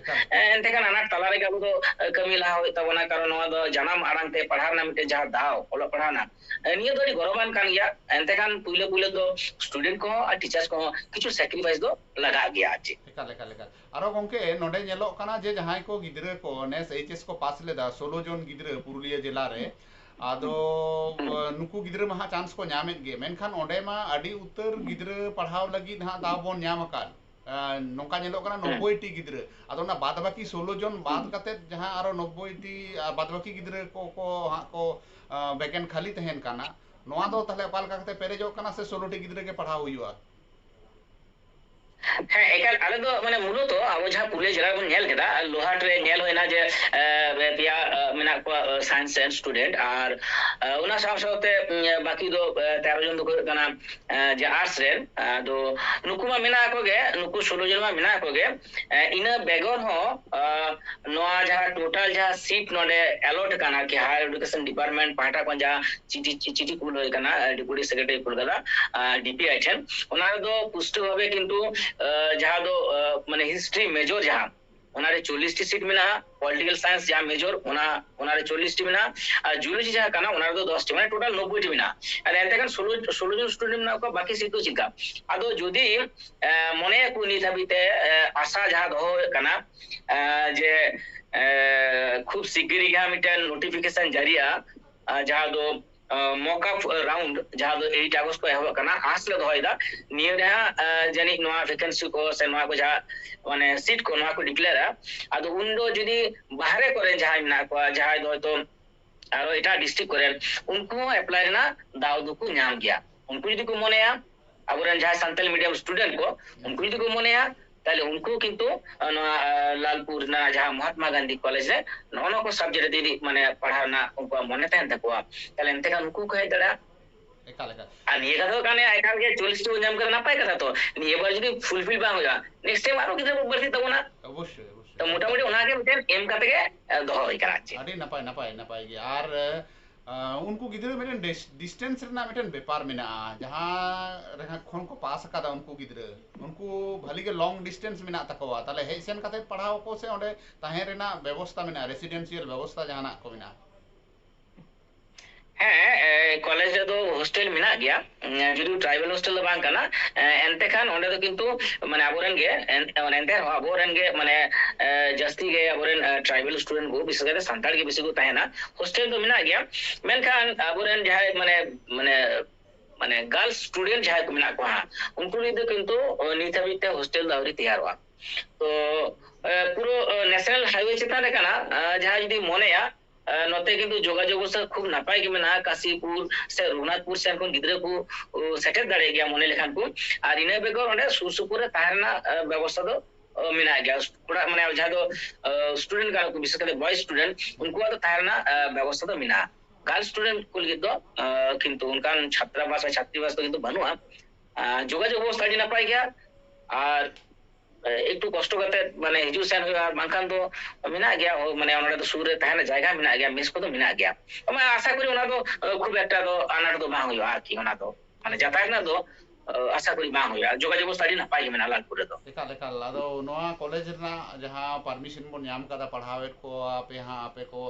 ᱮᱱᱛᱮ ᱠᱷᱟᱱ ᱟᱱᱟᱴ ᱛᱟᱞᱟ ᱨᱮᱜᱮ ᱟᱵᱚ ᱫᱚ ᱠᱟᱹᱢᱤ ᱞᱟᱦᱟ ᱦᱩᱭᱩᱜ ᱛᱟᱵᱚᱱᱟ, ᱠᱟᱨᱚᱱ ᱱᱚᱣᱟ ᱫᱚ ᱡᱟᱱᱟᱢ ᱟᱲᱟᱝ ᱛᱮ ᱯᱟᱲᱦᱟᱣ ᱨᱮᱱᱟᱜ ᱢᱤᱫᱴᱮᱱ ᱡᱟᱦᱟᱸ ᱫᱟᱣ ᱚᱞᱚᱜ ᱯᱟᱲᱦᱟᱣ ᱨᱮᱱᱟᱜ, ᱱᱤᱭᱟᱹ ᱫᱚ ᱟᱹᱰᱤ ᱜᱚᱨᱚᱵᱟᱱ ᱠᱟᱱ ᱜᱮᱭᱟ᱾ ᱮᱱᱛᱮ ᱠᱷᱟᱱ ᱯᱩᱭᱞᱩ ᱯᱩᱭᱞᱩ ᱫᱚ ᱥᱴᱩᱰᱮᱱᱴ ᱠᱚᱦᱚᱸ ᱟᱨ ᱴᱤᱪᱟᱨᱥ ᱠᱚᱦᱚᱸ ᱠᱤᱪᱷᱩ ᱥᱮᱠᱨᱤᱯᱷᱟᱭᱤᱥ ᱫᱚ ᱞᱟᱜᱟᱜ ᱜᱮᱭᱟ ᱟᱨ ᱪᱮᱫ᱾ ᱮᱠᱟᱞ ᱮᱠᱟᱞ ᱮᱠᱟᱞ᱾ ᱟᱨᱚ ᱜᱚᱝᱠᱮ, ᱱᱚᱰᱮ ᱧᱮᱞᱚᱜ ᱠᱟᱱᱟ ᱡᱮ ᱡᱟᱦᱟᱸᱭ ᱠᱚ ᱜᱤᱫᱽᱨᱟᱹ ᱠᱚ ᱱᱮᱥ ᱮᱭᱤᱪ ᱮᱥ ᱠᱚ ᱯᱟᱥ ᱞᱮᱫᱟ, ᱥᱳᱞᱳ ᱡᱚᱱ ᱜᱤᱫᱽᱨᱟᱹ ᱯᱩᱨᱩᱞᱤᱭᱟᱹ ᱡᱮᱞᱟ ᱨᱮ, ᱟᱫᱚ ᱱᱩᱠᱩ ᱜᱤᱫᱽᱨᱟᱹ ᱢᱟ ᱦᱟᱸᱜ ᱪᱟᱱᱥ ᱠᱚ ᱧᱟᱢᱮᱫ ᱜᱮ, ᱢᱮᱱᱠᱷᱟᱱ ᱚᱸᱰᱮ ᱢᱟ ᱟᱹᱰᱤ ᱩᱛᱟᱹᱨ ᱜᱤᱫᱽᱨᱟᱹ ᱯᱟᱲᱦᱟᱣ ᱞᱟᱹᱜᱤᱫ ᱦᱟᱸᱜ ᱫᱟᱣ ᱵᱚᱱ ᱧᱟᱢ ᱟᱠᱟᱫ᱾ ᱱᱚᱝᱠᱟ ᱧᱮᱞᱚᱜ ᱠᱟᱱᱟ ᱱᱚᱵᱵᱳᱭ ᱴᱤ ᱜᱤᱫᱽᱨᱟᱹ᱾ ᱟᱫᱚ ᱚᱱᱟ ᱵᱟᱫ ᱵᱟᱹᱠᱤ ᱥᱳᱞᱳ ᱡᱚᱱ ᱵᱟᱫ ᱠᱟᱛᱮ ᱡᱟᱦᱟᱸ ᱟᱨᱚ ᱱᱚᱵᱵᱳᱭ ᱴᱤ ᱵᱟᱫ ᱵᱟᱹᱠᱤ ᱜᱤᱫᱽᱨᱟᱹ ᱠᱚ ᱠᱚ ᱦᱟᱸᱜ ᱠᱚ ᱵᱷᱮᱠᱮᱱᱴ ᱠᱷᱟᱹᱞᱤ ᱛᱟᱦᱮᱱ ᱠᱟᱱᱟ, ᱱᱚᱣᱟ ᱫᱚ ᱛᱟᱦᱚᱞᱮ ᱚᱠᱟ ᱞᱮᱠᱟ ᱠᱟᱛᱮ ᱯᱮᱨᱮᱡᱚᱜ ᱠᱟᱱᱟ ᱥᱮ ᱥᱳᱞᱳ ᱴᱤ ᱜᱤᱫᱽᱨᱟᱹ ᱜᱮ ᱯᱟᱲᱦᱟᱣ ᱦᱩᱭᱩᱜᱼᱟ? ᱦᱮᱸ, ᱮᱠᱟᱞ᱾ ᱟᱞᱮ ᱫᱚ ᱢᱟᱱᱮ ᱢᱩᱞᱚᱛᱚ ᱟᱵᱚ ᱡᱟᱦᱟᱸ ᱯᱩᱨᱩᱞᱤᱭᱟᱹ ᱡᱮᱞᱟ ᱨᱮᱵᱚᱱ ᱧᱮᱞ ᱠᱮᱫᱟ, ᱞᱳᱦᱟᱴ ᱨᱮ ᱧᱮᱞ ᱦᱩᱭᱱᱟ ᱡᱮ ᱮ, ᱯᱮᱭᱟ ᱮ, ᱢᱮᱱᱟᱜ ᱠᱚᱣᱟ ᱥᱟᱭᱮᱱᱥ ᱨᱮᱱ ᱥᱴᱩᱰᱮᱱᱴ, ᱟᱨ ᱮ, ᱚᱱᱟ ᱥᱟᱶ ᱥᱟᱶᱛᱮ ᱩᱢ, ᱵᱟᱹᱠᱤ ᱫᱚ ᱮ, ᱛᱮᱨᱚ ᱡᱚᱱ ᱫᱚᱠᱚ ᱦᱩᱭᱩᱜ ᱠᱟᱱᱟ ᱮ, ᱡᱮ ᱟᱨᱴᱥ ᱨᱮᱱ᱾ ᱟᱫᱚ ᱱᱩᱠᱩ ᱢᱟ ᱢᱮᱱᱟᱜ ᱠᱚᱜᱮ, ᱱᱩᱠᱩ ᱥᱳᱞᱳ ᱡᱚᱱ ᱢᱟ ᱢᱮᱱᱟᱜ ᱠᱚᱜᱮ᱾ ᱮ, ᱤᱱᱟᱹ ᱵᱮᱜᱚᱨ ᱦᱚᱸ ᱮ, ᱱᱚᱣᱟ ᱡᱟᱦᱟᱸ ᱴᱳᱴᱟᱞ ᱡᱟᱦᱟᱸ ᱥᱤᱴ ᱱᱚᱰᱮ ᱮᱞᱚᱴ ᱠᱟᱱᱟ ᱟᱨᱠᱤ, ᱦᱟᱭᱟᱨ ᱮᱰᱩᱠᱮᱥᱚᱱ ᱰᱤᱯᱟᱨᱴᱢᱮᱱᱴ ᱯᱟᱦᱴᱟ ᱠᱷᱚᱱ ᱡᱟᱦᱟᱸ ᱪᱤᱴᱷᱤ ᱪᱤᱴᱷᱤ ᱠᱩᱞ ᱦᱩᱭ ᱠᱟᱱᱟ, ᱰᱮᱯᱩᱴᱤ ᱥᱮᱠᱨᱮᱴᱟᱨᱤ ᱠᱩᱞ ᱠᱟᱫᱟ ᱰᱤᱯᱤ ᱟᱭ ᱴᱷᱮᱱ, ᱚᱱᱟ ᱨᱮᱫᱚ ᱯᱩᱥᱴᱟᱹᱣ ᱵᱷᱟᱵᱮ ᱠᱤᱱᱛᱩ ᱮ, ᱡᱟᱦᱟᱸ ᱫᱚ ᱮ, ᱢᱟᱱᱮ ᱦᱤᱥᱴᱨᱤ ᱢᱮᱡᱚᱨ ᱡᱟᱦᱟᱸ, ᱚᱱᱟᱨᱮ ᱪᱚᱞᱞᱤᱥ ᱴᱤ ᱥᱤᱴ ᱢᱮᱱᱟᱜᱼᱟ᱾ ᱯᱚᱞᱤᱴᱤᱠᱟᱞ ᱥᱟᱭᱮᱱᱥ ᱡᱟᱦᱟᱸ ᱢᱮᱡᱚᱨ, ᱚᱱᱟ ᱚᱱᱟᱨᱮ ᱪᱚᱞᱞᱤᱥ ᱴᱤ ᱢᱮᱱᱟᱜᱼᱟ᱾ ᱟᱨ ᱡᱩᱞᱚᱡᱤ ᱡᱟᱦᱟᱸ ᱠᱟᱱᱟ, ᱚᱱᱟ ᱨᱮᱫᱚ ᱫᱚᱥ ᱴᱤ, ᱢᱟᱱᱮ ᱴᱳᱴᱟᱞ ᱱᱚᱵᱵᱳᱭ ᱴᱤ ᱢᱮᱱᱟᱜᱼᱟ᱾ ᱟᱨ ᱮᱱᱛᱮ ᱠᱷᱟᱱ ᱥᱳᱞᱳ ᱥᱳᱞᱳ ᱡᱚᱱ ᱥᱴᱩᱰᱮᱱᱴ ᱢᱮᱱᱟᱜ ᱠᱚᱣᱟ, ᱵᱟᱹᱠᱤ ᱥᱤᱴ ᱫᱚ ᱪᱮᱫ ᱞᱮᱠᱟ? ᱟᱫᱚ ᱡᱩᱫᱤ ᱮ, ᱢᱚᱱᱮᱭᱟᱠᱚ ᱱᱤᱛ ᱦᱟᱹᱵᱤᱡ ᱛᱮ ᱮ, ᱟᱥᱟ ᱡᱟᱦᱟᱸ ᱫᱚᱦᱚ ᱦᱩᱭᱩᱜ ᱠᱟᱱᱟ ᱮ, ᱡᱮ ᱮ, ᱠᱷᱩᱵ ᱥᱤᱜᱽᱜᱤᱨ ᱜᱮ ᱦᱟᱸᱜ ᱢᱤᱫᱴᱮᱱ ᱱᱳᱴᱤᱯᱷᱤᱠᱮᱥᱚᱱ ᱡᱟᱹᱨᱤᱜᱼᱟ, ᱮ, ᱡᱟᱦᱟᱸ ᱫᱚ ᱢᱚᱠ ᱟᱯ ᱨᱟᱣᱩᱱᱰ, ᱡᱟᱦᱟᱸ ᱫᱚ ᱮᱭᱤᱴ ᱟᱜᱚᱥᱴ ᱠᱚ ᱮᱦᱚᱵᱚᱜ ᱠᱟᱱᱟ, ᱟᱸᱥ ᱞᱮ ᱫᱚᱦᱚᱭᱮᱫᱟ ᱱᱤᱭᱟᱹ ᱨᱮ ᱦᱟᱸᱜ ᱮ, ᱡᱟᱹᱱᱤᱡ ᱱᱚᱣᱟ ᱵᱷᱮᱠᱮᱱᱥᱤ ᱠᱚ ᱥᱮ ᱱᱚᱣᱟ ᱠᱚ ᱡᱟᱦᱟᱸ ᱢᱟᱱᱮ ᱥᱤᱴ ᱠᱚ, ᱱᱚᱣᱟ ᱠᱚ ᱰᱤᱠᱞᱮᱭᱟᱨᱟ᱾ ᱟᱫᱚ ᱩᱱᱫᱚ ᱡᱩᱫᱤ ᱵᱟᱦᱨᱮ ᱠᱚᱨᱮ ᱡᱟᱦᱟᱸᱭ ᱢᱮᱱᱟᱜ ᱠᱚᱣᱟ, ᱡᱟᱦᱟᱸᱭ ᱫᱚ ᱦᱚᱭᱛᱳ ᱟᱨᱚ ᱮᱴᱟᱜ ᱰᱤᱥᱴᱨᱤᱠᱴ ᱠᱚᱨᱮ, ᱩᱱᱠᱩ ᱦᱚᱸ ᱮᱯᱞᱟᱭ ᱨᱮᱱᱟᱜ ᱫᱟᱣ ᱫᱚᱠᱚ ᱧᱟᱢ ᱜᱮᱭᱟ᱾ ᱩᱱᱠᱩ ᱡᱩᱫᱤ ᱠᱚ ᱢᱚᱱᱮᱭᱟ, ᱟᱵᱚᱨᱮᱱ ᱡᱟᱦᱟᱸᱭ ᱥᱟᱱᱛᱟᱞᱤ ᱢᱤᱰᱤᱭᱟᱢ ᱥᱴᱩᱰᱮᱱᱴ ᱠᱚ, ᱩᱱᱠᱩ ᱡᱩᱫᱤ ᱠᱚ ᱢᱚᱱᱮᱭᱟ ᱛᱟᱦᱞᱮ ᱩᱱᱠᱩ ᱠᱤᱱᱛᱩ ᱱᱚᱣᱟ ᱞᱟᱞᱯᱩᱨ ᱨᱮᱱᱟᱜ ᱡᱟᱦᱟᱸ ᱢᱚᱦᱟᱛᱢᱟ ᱜᱟᱱᱫᱷᱤ ᱠᱚᱞᱮᱡᱽ ᱨᱮ ᱱᱚᱜᱼᱚ ᱱᱚᱣᱟ ᱠᱚ ᱥᱟᱵᱡᱮᱠᱴ ᱨᱮ ᱡᱩᱫᱤ ᱢᱟᱱᱮ ᱯᱟᱲᱦᱟᱣ ᱨᱮᱱᱟᱜ ᱩᱱᱠᱩᱣᱟᱜ ᱢᱚᱱᱮ ᱛᱟᱦᱮᱱ ᱛᱟᱠᱚᱣᱟ, ᱛᱟᱦᱞᱮ ᱮᱱᱛᱮ ᱠᱷᱟᱱ ᱩᱱᱠᱩ ᱠᱚ ᱦᱮᱡ ᱫᱟᱲᱮᱭᱟᱜᱼᱟ᱾ ᱮᱠᱟᱞ ᱮᱠᱟᱞ᱾ ᱟᱨ ᱱᱤᱭᱟᱹ ᱠᱟᱛᱷᱟ ᱫᱚ ᱠᱟᱱᱟ, ᱮᱠᱟᱞ ᱜᱮ ᱪᱚᱞᱞᱤᱥ ᱴᱤ ᱵᱚᱱ ᱧᱟᱢ ᱠᱟᱫᱟ, ᱱᱟᱯᱟᱭ ᱠᱟᱛᱷᱟ ᱛᱚ᱾ ᱱᱤᱭᱟᱹ ᱵᱟᱨ ᱡᱩᱫᱤ ᱯᱷᱩᱞᱯᱷᱤᱞ ᱵᱟᱝ ᱦᱩᱭᱩᱜᱼᱟ, ᱱᱮᱠᱥᱴ ᱴᱟᱭᱤᱢ ᱟᱨᱚ ᱜᱤᱫᱽᱨᱟᱹ ᱠᱚ ᱵᱟᱹᱲᱛᱤᱜ ᱛᱟᱵᱚᱱᱟ᱾ ᱚᱵᱚᱥᱥᱳᱭ ᱚᱵᱚᱥᱥᱳᱭ᱾ ᱛᱚ ᱢᱚᱴᱟᱢᱩᱴᱤ ᱚᱱᱟᱜᱮ ᱢᱤᱫᱴᱮᱱ ᱮᱢ ᱠᱟᱛᱮ ᱜᱮ ᱫᱚᱦᱚ ᱦᱩᱭ ᱠᱟᱱᱟ ᱟᱨ ᱪᱮᱫ᱾ ᱟᱹᱰᱤ ᱱᱟᱯᱟᱭ ᱱᱟᱯᱟᱭ ᱱᱟᱯᱟᱭ ᱜᱮ᱾ ᱟᱨ ᱟᱸ, ᱩᱱᱠᱩ ᱜᱤᱫᱽᱨᱟᱹ ᱢᱤᱫᱴᱮᱱ ᱰᱤᱥ- ᱰᱤᱥᱴᱮᱱᱥ ᱨᱮᱱᱟᱜ ᱢᱤᱫᱴᱮᱱ ᱵᱮᱯᱟᱨ ᱢᱮᱱᱟᱜᱼᱟ, ᱡᱟᱦᱟᱸ ᱨᱮ ᱠᱷᱚᱱ ᱠᱚ ᱯᱟᱥ ᱟᱠᱟᱫᱟ ᱩᱱᱠᱩ ᱜᱤᱫᱽᱨᱟᱹ, ᱩᱱᱠᱩ ᱵᱷᱟᱹᱞᱤ ᱜᱮ ᱞᱚᱝ ᱰᱤᱥᱴᱮᱱᱥ ᱢᱮᱱᱟᱜ ᱛᱟᱠᱚᱣᱟ᱾ ᱛᱟᱦᱞᱮ ᱦᱮᱡ ᱥᱮᱱ ᱠᱟᱛᱮ ᱯᱟᱲᱦᱟᱣ ᱟᱠᱚ ᱥᱮ ᱚᱸᱰᱮ ᱛᱟᱦᱮᱸ ᱨᱮᱱᱟᱜ ᱵᱮᱵᱚᱥᱛᱟ ᱢᱮᱱᱟᱜᱼᱟ, ᱨᱮᱥᱤᱰᱮᱱᱥᱤᱭᱟᱞ ᱵᱮᱵᱚᱥᱛᱟ ᱡᱟᱦᱟᱱᱟᱜ ᱠᱚ ᱢᱮᱱᱟᱜᱼᱟ? ᱦᱮᱸ, ᱮ, ᱠᱚᱞᱮᱡᱽ ᱨᱮᱫᱚ ᱦᱳᱥᱴᱮᱞ ᱢᱮᱱᱟᱜ ᱜᱮᱭᱟ, ᱩᱸ, ᱡᱩᱫᱤ ᱴᱨᱟᱭᱵᱟᱞ ᱦᱳᱥᱴᱮᱞ ᱫᱚ ᱵᱟᱝ ᱠᱟᱱᱟ᱾ ᱮ, ᱮᱱᱛᱮ ᱠᱷᱟᱱ ᱚᱸᱰᱮ ᱫᱚ ᱠᱤᱱᱛᱩ ᱢᱟᱱᱮ ᱟᱵᱚᱨᱮᱱ ᱜᱮ ᱮᱱ- ᱮᱱᱛᱮ ᱨᱮᱦᱚᱸ ᱟᱵᱚᱨᱮᱱ ᱜᱮ ᱢᱟᱱᱮ ᱮ, ᱡᱟᱹᱥᱛᱤ ᱜᱮ ᱟᱵᱚᱨᱮᱱ ᱮ, ᱴᱨᱟᱭᱵᱟᱞ ᱥᱴᱩᱰᱮᱱᱴ ᱠᱚ, ᱵᱤᱥᱮᱥ ᱠᱟᱛᱮ ᱥᱟᱱᱛᱟᱲ ᱜᱮ ᱵᱮᱥᱤ ᱠᱚ ᱛᱟᱦᱮᱱᱟ᱾ ᱦᱳᱥᱴᱮᱞ ᱫᱚ ᱢᱮᱱᱟᱜ ᱜᱮᱭᱟ, ᱢᱮᱱᱠᱷᱟᱱ ᱟᱵᱚᱨᱮᱱ ᱡᱟᱦᱟᱸᱭ ᱢᱟᱱᱮ ᱢᱟᱱᱮ ᱢᱟᱱᱮ ᱜᱟᱨᱞᱥ ᱥᱴᱩᱰᱮᱱᱴ ᱡᱟᱦᱟᱸᱭ ᱠᱚ ᱢᱮᱱᱟᱜ ᱠᱚᱣᱟ ᱦᱟᱸᱜ, ᱩᱱᱠᱩ ᱞᱟᱹᱜᱤᱫ ᱫᱚ ᱠᱤᱱᱛᱩ ᱚ, ᱱᱤᱛ ᱦᱟᱹᱵᱤᱡ ᱛᱮ ᱦᱳᱥᱴᱮᱞ ᱫᱚ ᱟᱹᱣᱨᱤ ᱛᱮᱭᱟᱨᱚᱜᱼᱟ᱾ ᱛᱚ ᱮ, ᱯᱩᱨᱟᱹ ᱱᱮᱥᱱᱟᱞ ᱦᱟᱭᱣᱮ ᱪᱮᱛᱟᱱ ᱨᱮ ᱠᱟᱱᱟ᱾ ᱮ, ᱡᱟᱦᱟᱸᱭ ᱡᱩᱫᱤ ᱢᱚᱱᱮᱭᱟ ᱮ, ᱱᱚᱛᱮ ᱠᱤᱱᱛᱩ ᱡᱳᱜᱟᱡᱳᱜᱽ ᱵᱮᱵᱚᱥᱛᱷᱟ ᱠᱷᱩᱵ ᱱᱟᱯᱟᱭ ᱜᱮ ᱢᱮᱱᱟᱜᱼᱟ᱾ ᱠᱟᱥᱤᱯᱩᱨ ᱥᱮ ᱨᱚᱜᱷᱩᱱᱟᱛᱷᱯᱩᱨ ᱥᱮᱱ ᱠᱷᱚᱱ ᱜᱤᱫᱽᱨᱟᱹ ᱠᱚ ᱚ, ᱥᱮᱴᱮᱨ ᱫᱟᱲᱮᱭᱟᱜ ᱜᱮᱭᱟ ᱢᱚᱱᱮ ᱞᱮᱠᱷᱟᱱ ᱠᱚ᱾ ᱟᱨ ᱤᱱᱟᱹ ᱵᱮᱜᱚᱨ ᱚᱸᱰᱮ ᱥᱩᱨ ᱥᱩᱯᱩᱨ ᱨᱮ ᱛᱟᱦᱮᱸ ᱨᱮᱱᱟᱜ ᱮ, ᱵᱮᱵᱚᱥᱛᱷᱟ ᱫᱚ ᱚ, ᱢᱮᱱᱟᱜ ᱜᱮᱭᱟ᱾ ᱠᱚᱲᱟ ᱢᱟᱱᱮ ᱡᱟᱦᱟᱸ ᱫᱚ ᱥᱴᱩᱰᱮᱱᱴ ᱠᱟᱱᱟ ᱠᱚ, ᱵᱤᱥᱮᱥ ᱠᱟᱛᱮ ᱵᱚᱭᱮᱡᱽ ᱥᱴᱩᱰᱮᱱᱴ, ᱩᱱᱠᱩᱣᱟᱜ ᱫᱚ ᱛᱟᱦᱮᱸ ᱨᱮᱱᱟᱜ ᱮ, ᱵᱮᱵᱚᱥᱛᱷᱟ ᱫᱚ ᱢᱮᱱᱟᱜᱼᱟ᱾ ᱜᱟᱨᱞᱥ ᱥᱴᱩᱰᱮᱱᱴ ᱠᱚ ᱞᱟᱹᱜᱤᱫ ᱫᱚ ᱮ, ᱠᱤᱱᱛᱩ ᱚᱱᱠᱟᱱ ᱪᱷᱟᱛᱨᱟᱵᱟᱥ ᱥᱮ ᱪᱷᱟᱛᱨᱤᱵᱟᱥ ᱫᱚ ᱠᱤᱱᱛᱩ ᱵᱟᱹᱱᱩᱜᱼᱟ᱾ ᱮ, ᱡᱳᱜᱟᱡᱳᱜᱽ ᱵᱮᱵᱚᱥᱛᱷᱟ ᱟᱹᱰᱤ ᱱᱟᱯᱟᱭ ᱜᱮᱭᱟ᱾ ᱟᱨ ᱮ, ᱮᱠᱴᱩ ᱠᱚᱥᱴᱚ ᱠᱟᱛᱮ ᱢᱟᱱᱮ ᱦᱤᱡᱩᱜ ᱥᱮᱱ ᱦᱩᱭᱩᱜᱼᱟ, ᱵᱟᱝᱠᱷᱟᱱ ᱫᱚ ᱢᱮᱱᱟᱜ ᱜᱮᱭᱟ, ᱚ, ᱢᱟᱱᱮ ᱚᱱᱟ ᱫᱚ ᱥᱩᱨ ᱨᱮ ᱛᱟᱦᱮᱱ ᱡᱟᱭᱜᱟ ᱢᱮᱱᱟᱜ ᱜᱮᱭᱟ, ᱢᱮᱥ ᱠᱚᱫᱚ ᱢᱮᱱᱟᱜ ᱜᱮᱭᱟ᱾ ᱢᱟᱱᱮ ᱟᱥᱟ ᱠᱚᱨᱤ ᱚᱱᱟ ᱫᱚ ᱮ, ᱠᱷᱩᱵ ᱮᱠᱴᱟ ᱫᱚ ᱟᱱᱟᱴ ᱫᱚ ᱵᱟᱝ ᱦᱩᱭᱩᱜᱼᱟ ᱟᱨᱠᱤ᱾ ᱚᱱᱟ ᱫᱚ ᱢᱟᱱᱮ ᱡᱟᱛᱟᱭᱟᱛ ᱨᱮᱱᱟᱜ ᱫᱚ ᱮ, ᱟᱥᱟ ᱠᱚᱨᱤ ᱵᱟᱝ ᱦᱩᱭᱩᱜᱼᱟ᱾ ᱡᱳᱜᱟᱡᱳᱜᱽ ᱵᱮᱵᱚᱥᱛᱷᱟ ᱟᱹᱰᱤ ᱱᱟᱯᱟᱭ ᱜᱮ ᱢᱮᱱᱟᱜᱼᱟ ᱞᱟᱞᱯᱩᱨ ᱨᱮᱫᱚ᱾ ᱮᱠᱟᱞ ᱮᱠᱟᱞ᱾ ᱟᱫᱚ ᱱᱚᱣᱟ ᱠᱚᱞᱮᱡᱽ ᱨᱮᱱᱟᱜ ᱡᱟᱦᱟᱸ ᱯᱟᱨᱢᱤᱥᱚᱱ ᱵᱚᱱ ᱧᱟᱢ ᱠᱟᱫᱟ, ᱯᱟᱲᱦᱟᱣᱮᱫ ᱠᱚ ᱟᱯᱮ ᱦᱟᱸᱜ, ᱟᱯᱮ ᱠᱚ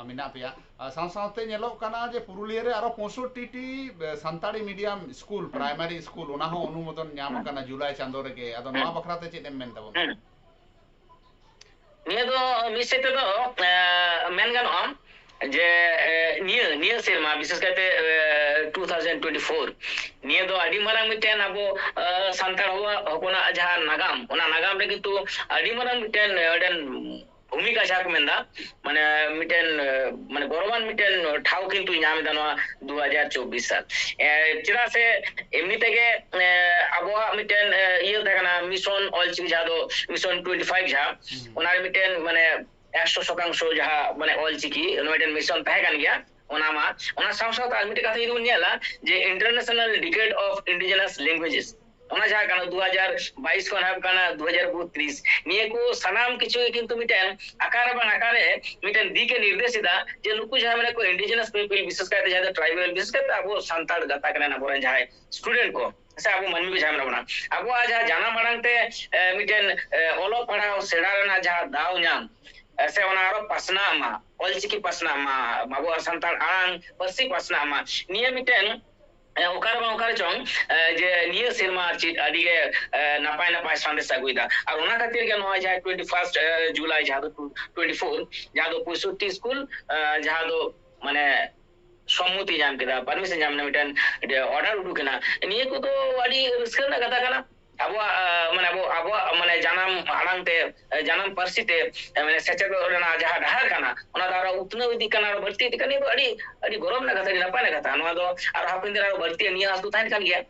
ᱢᱮᱱᱟᱜ ᱯᱮᱭᱟ᱾ ᱟᱨ ᱥᱟᱶ ᱥᱟᱶᱛᱮ ᱧᱮᱞᱚᱜ ᱠᱟᱱᱟ ᱡᱮ ᱯᱩᱨᱩᱞᱤᱭᱟᱹ ᱨᱮ ᱟᱨᱚ ᱯᱚᱸᱭᱥᱚᱴᱴᱤ ᱴᱤ Santali medium school, primary school, ᱚᱱᱟ ᱦᱚᱸ ᱚᱱᱩᱢᱳᱫᱚᱱ ᱧᱟᱢ ᱟᱠᱟᱱᱟ ᱡᱩᱞᱟᱭ ᱪᱟᱸᱫᱳ ᱨᱮᱜᱮ᱾ ᱟᱫᱚ ᱱᱚᱣᱟ ᱵᱟᱠᱷᱨᱟ ᱛᱮ ᱪᱮᱫ ᱮᱢ ᱢᱮᱱ ᱛᱟᱵᱚᱱᱟ? ᱦᱮᱸ᱾ ᱱᱤᱭᱟᱹ ᱫᱚ ᱢᱤᱫ ᱥᱮᱫ ᱛᱮᱫᱚ ᱮ, ᱢᱮᱱ ᱜᱟᱱᱚᱜᱼᱟ ᱡᱮ ᱮ, ᱱᱤᱭᱟᱹ ᱱᱤᱭᱟᱹ ᱥᱮᱨᱢᱟ, ᱵᱤᱥᱮᱥ ᱠᱟᱭᱛᱮ ᱮ, two thousand twenty four, ᱱᱤᱭᱟᱹ ᱫᱚ ᱟᱹᱰᱤ ᱢᱟᱨᱟᱝ ᱢᱤᱫᱴᱮᱱ ᱟᱵᱚ ᱮ, ᱥᱟᱱᱛᱟᱲ ᱦᱚᱯᱚᱱᱟᱜ ᱡᱟᱦᱟᱸ ᱱᱟᱜᱟᱢ, ᱚᱱᱟ ᱱᱟᱜᱟᱢ ᱨᱮ ᱠᱤᱱᱛᱩ ᱟᱹᱰᱤ ᱢᱟᱨᱟᱝ ᱢᱤᱫᱴᱮᱱ ᱮ, ᱢᱤᱫᱴᱮᱱ ᱵᱷᱩᱢᱤᱠᱟ ᱡᱟᱦᱟᱸ ᱠᱚ ᱢᱮᱱᱫᱟ, ᱢᱟᱱᱮ ᱢᱤᱫᱴᱮᱱ ᱢᱟᱱᱮ ᱜᱚᱨᱚᱵᱟᱱ ᱢᱤᱫᱴᱮᱱ ᱴᱷᱟᱶ ᱠᱤᱱᱛᱩ ᱧᱟᱢ ᱮᱫᱟ ᱱᱚᱣᱟ ᱫᱩ ᱦᱟᱡᱟᱨ ᱪᱚᱵᱵᱤᱥ ᱥᱟᱞ᱾ ᱪᱮᱫᱟᱜ ᱥᱮ ᱮᱢᱱᱤ ᱛᱮᱜᱮ ᱟᱵᱚᱣᱟᱜ ᱢᱤᱫᱴᱮᱱ ᱤᱭᱟᱹ ᱛᱟᱦᱮᱸ ᱠᱟᱱᱟ, ᱢᱤᱥᱚᱱ ᱚᱞᱪᱤᱠᱤ, ᱡᱟᱦᱟᱸ ᱫᱚ ᱢᱤᱥᱚᱱ ᱴᱩᱭᱮᱱᱴᱤ ᱯᱷᱟᱭᱤᱵᱷ, ᱡᱟᱦᱟᱸ ᱚᱱᱟ ᱨᱮ ᱢᱤᱫᱴᱮᱱ ᱢᱟᱱᱮ ᱮᱠᱥᱚ ᱥᱚᱛᱟᱝᱥᱚ ᱡᱟᱦᱟᱸ ᱢᱟᱱᱮ ᱚᱞᱪᱤᱠᱤ ᱱᱚᱣᱟ ᱢᱤᱫᱴᱮᱱ ᱢᱤᱥᱚᱱ ᱛᱟᱦᱮᱸ ᱠᱟᱱ ᱜᱮᱭᱟ᱾ ᱚᱱᱟ ᱢᱟ, ᱚᱱᱟ ᱥᱟᱶ ᱥᱟᱶᱛᱮ ᱟᱨ ᱢᱤᱫᱴᱮᱱ ᱠᱟᱛᱷᱟ ᱡᱩᱫᱤ ᱵᱚᱱ ᱧᱮᱞᱟ, ᱡᱮ International Decade of Indigenous Languages, ᱚᱱᱟ ᱡᱟᱦᱟᱸ ᱠᱟᱱᱟ ᱫᱩ ᱦᱟᱡᱟᱨ ᱵᱟᱭᱤᱥ ᱠᱷᱚᱱ ᱮᱦᱚᱵ ᱠᱟᱱᱟ ᱫᱩ ᱦᱟᱡᱟᱨ ᱵᱚᱛᱨᱤᱥ, ᱱᱤᱭᱟᱹ ᱠᱚ ᱥᱟᱱᱟᱢ ᱠᱤᱪᱷᱩ ᱜᱮ ᱠᱤᱱᱛᱩ ᱢᱤᱫᱴᱮᱱ ᱟᱠᱟᱨᱮ ᱵᱟᱝ ᱟᱠᱟᱨᱮ ᱢᱤᱫᱴᱮᱱ ᱫᱤᱠ ᱮ ᱱᱤᱨᱫᱮᱥ ᱮᱫᱟ, ᱡᱮ ᱱᱩᱠᱩ ᱡᱟᱦᱟᱸ ᱢᱮᱱᱟᱜ ᱠᱚ indigenous people, ᱵᱤᱥᱮᱥ ᱠᱟᱭᱛᱮ ᱡᱟᱦᱟᱸ ᱫᱚ tribal, ᱵᱤᱥᱮᱥ ᱠᱟᱭᱛᱮ ᱟᱵᱚ ᱥᱟᱱᱛᱟᱲ ᱜᱟᱛᱟᱠ ᱨᱮᱱ ᱟᱵᱚᱨᱮᱱ ᱡᱟᱦᱟᱸᱭ student ᱠᱚ ᱥᱮ ᱟᱵᱚ ᱢᱟᱹᱱᱢᱤ ᱠᱚ ᱡᱟᱦᱟᱸ ᱢᱮᱱᱟᱜ ᱵᱚᱱᱟ, ᱟᱵᱚᱣᱟᱜ ᱡᱟᱦᱟᱸ ᱡᱟᱱᱟᱢ ᱟᱲᱟᱝ ᱛᱮ ᱢᱤᱫᱴᱮᱱ ᱚᱞᱚᱜ ᱯᱟᱲᱦᱟᱣ ᱥᱮᱬᱟ ᱨᱮᱱᱟᱜ ᱡᱟᱦᱟᱸ ᱫᱟᱣ ᱧᱟᱢ, ᱥᱮ ᱚᱱᱟ ᱟᱨᱚ ᱯᱟᱥᱱᱟᱜ ᱢᱟ, ᱚᱞᱪᱤᱠᱤ ᱯᱟᱥᱱᱟᱜ ᱢᱟ, ᱟᱵᱚᱣᱟᱜ ᱥᱟᱱᱛᱟᱲ ᱟᱲᱟᱝ ᱯᱟᱹᱨᱥᱤ ᱯᱟᱥᱱᱟᱜ ᱢᱟ, ᱱᱤᱭᱟᱹ ᱢᱤᱫᱴᱮᱱ ᱚᱠᱟ ᱨᱮ ᱵᱟᱝ ᱚᱠᱟ ᱨᱮ ᱪᱚᱝ, ᱡᱮ ᱱᱤᱭᱟᱹ ᱥᱮᱨᱢᱟ ᱟᱨ ᱪᱮᱫ ᱟᱹᱰᱤ ᱜᱮ ᱱᱟᱯᱟᱭ ᱱᱟᱯᱟᱭ ᱥᱟᱸᱫᱮᱥ ᱟᱹᱜᱩᱭᱮᱫᱟ᱾ ᱟᱨ ᱚᱱᱟ ᱠᱷᱟᱹᱛᱤᱨ ᱜᱮ ᱱᱚᱣᱟ ᱡᱟᱦᱟᱸ ᱴᱩᱭᱮᱱᱴᱤ ᱯᱷᱟᱨᱥᱴ ᱡᱩᱞᱟᱭ, ᱡᱟᱦᱟᱸ ᱫᱚ ᱴᱩᱭᱮᱱᱴᱤ ᱯᱷᱳᱨ, ᱡᱟᱦᱟᱸ ᱫᱚ ᱯᱚᱸᱭᱥᱚᱴᱴᱤ ᱥᱠᱩᱞ, ᱡᱟᱦᱟᱸ ᱫᱚ ᱢᱟᱱᱮ ᱥᱚᱢᱢᱚᱛᱤ ᱧᱟᱢ ᱠᱮᱫᱟ, ᱯᱟᱨᱢᱤᱥᱚᱱ ᱧᱟᱢ ᱮᱱᱟ, ᱢᱤᱫᱴᱮᱱ ᱚᱨᱰᱟᱨ ᱩᱰᱩᱠ ᱮᱱᱟ᱾ ᱱᱤᱭᱟᱹ ᱠᱚᱫᱚ ᱟᱹᱰᱤ ᱨᱟᱹᱥᱠᱟᱹ ᱨᱮᱱᱟᱜ ᱠᱟᱛᱷᱟ ᱠᱟᱱᱟ᱾ ᱟᱵᱚᱣᱟᱜ ᱢᱟᱱᱮ ᱟᱵᱚ ᱟᱵᱚᱣᱟᱜ ᱢᱟᱱᱮ ᱡᱟᱱᱟᱢ ᱟᱲᱟᱝ ᱛᱮ, ᱡᱟᱱᱟᱢ ᱯᱟᱹᱨᱥᱤ ᱛᱮ ᱢᱟᱱᱮ ᱥᱮᱪᱮᱫᱚᱜ ᱨᱮᱱᱟᱜ ᱡᱟᱦᱟᱸ ᱰᱟᱦᱟᱨ ᱠᱟᱱᱟ, ᱚᱱᱟ ᱫᱚ ᱟᱨᱚ ᱩᱛᱱᱟᱹᱣ ᱤᱫᱤᱜ ᱠᱟᱱᱟ, ᱟᱨᱚ ᱵᱟᱹᱲᱛᱤ ᱤᱫᱤᱜ ᱠᱟᱱᱟ᱾ ᱱᱤᱭᱟᱹ ᱫᱚ ᱟᱹᱰᱤ ᱟᱹᱰᱤ ᱜᱚᱨᱚᱵᱽ ᱨᱮᱱᱟᱜ ᱠᱟᱛᱷᱟ, ᱟᱹᱰᱤ ᱱᱟᱯᱟᱭ ᱨᱮᱱᱟᱜ ᱠᱟᱛᱷᱟ᱾ ᱱᱚᱣᱟ ᱫᱚ ᱟᱨᱚ ᱦᱟᱯᱮᱱ ᱫᱤᱱ ᱨᱮ ᱟᱨᱚ ᱵᱟᱹᱲᱛᱤ ᱱᱤᱭᱟᱹ ᱟᱸᱥ ᱫᱚ ᱛᱟᱦᱮᱱ ᱠᱟᱱ ᱜᱮᱭᱟ᱾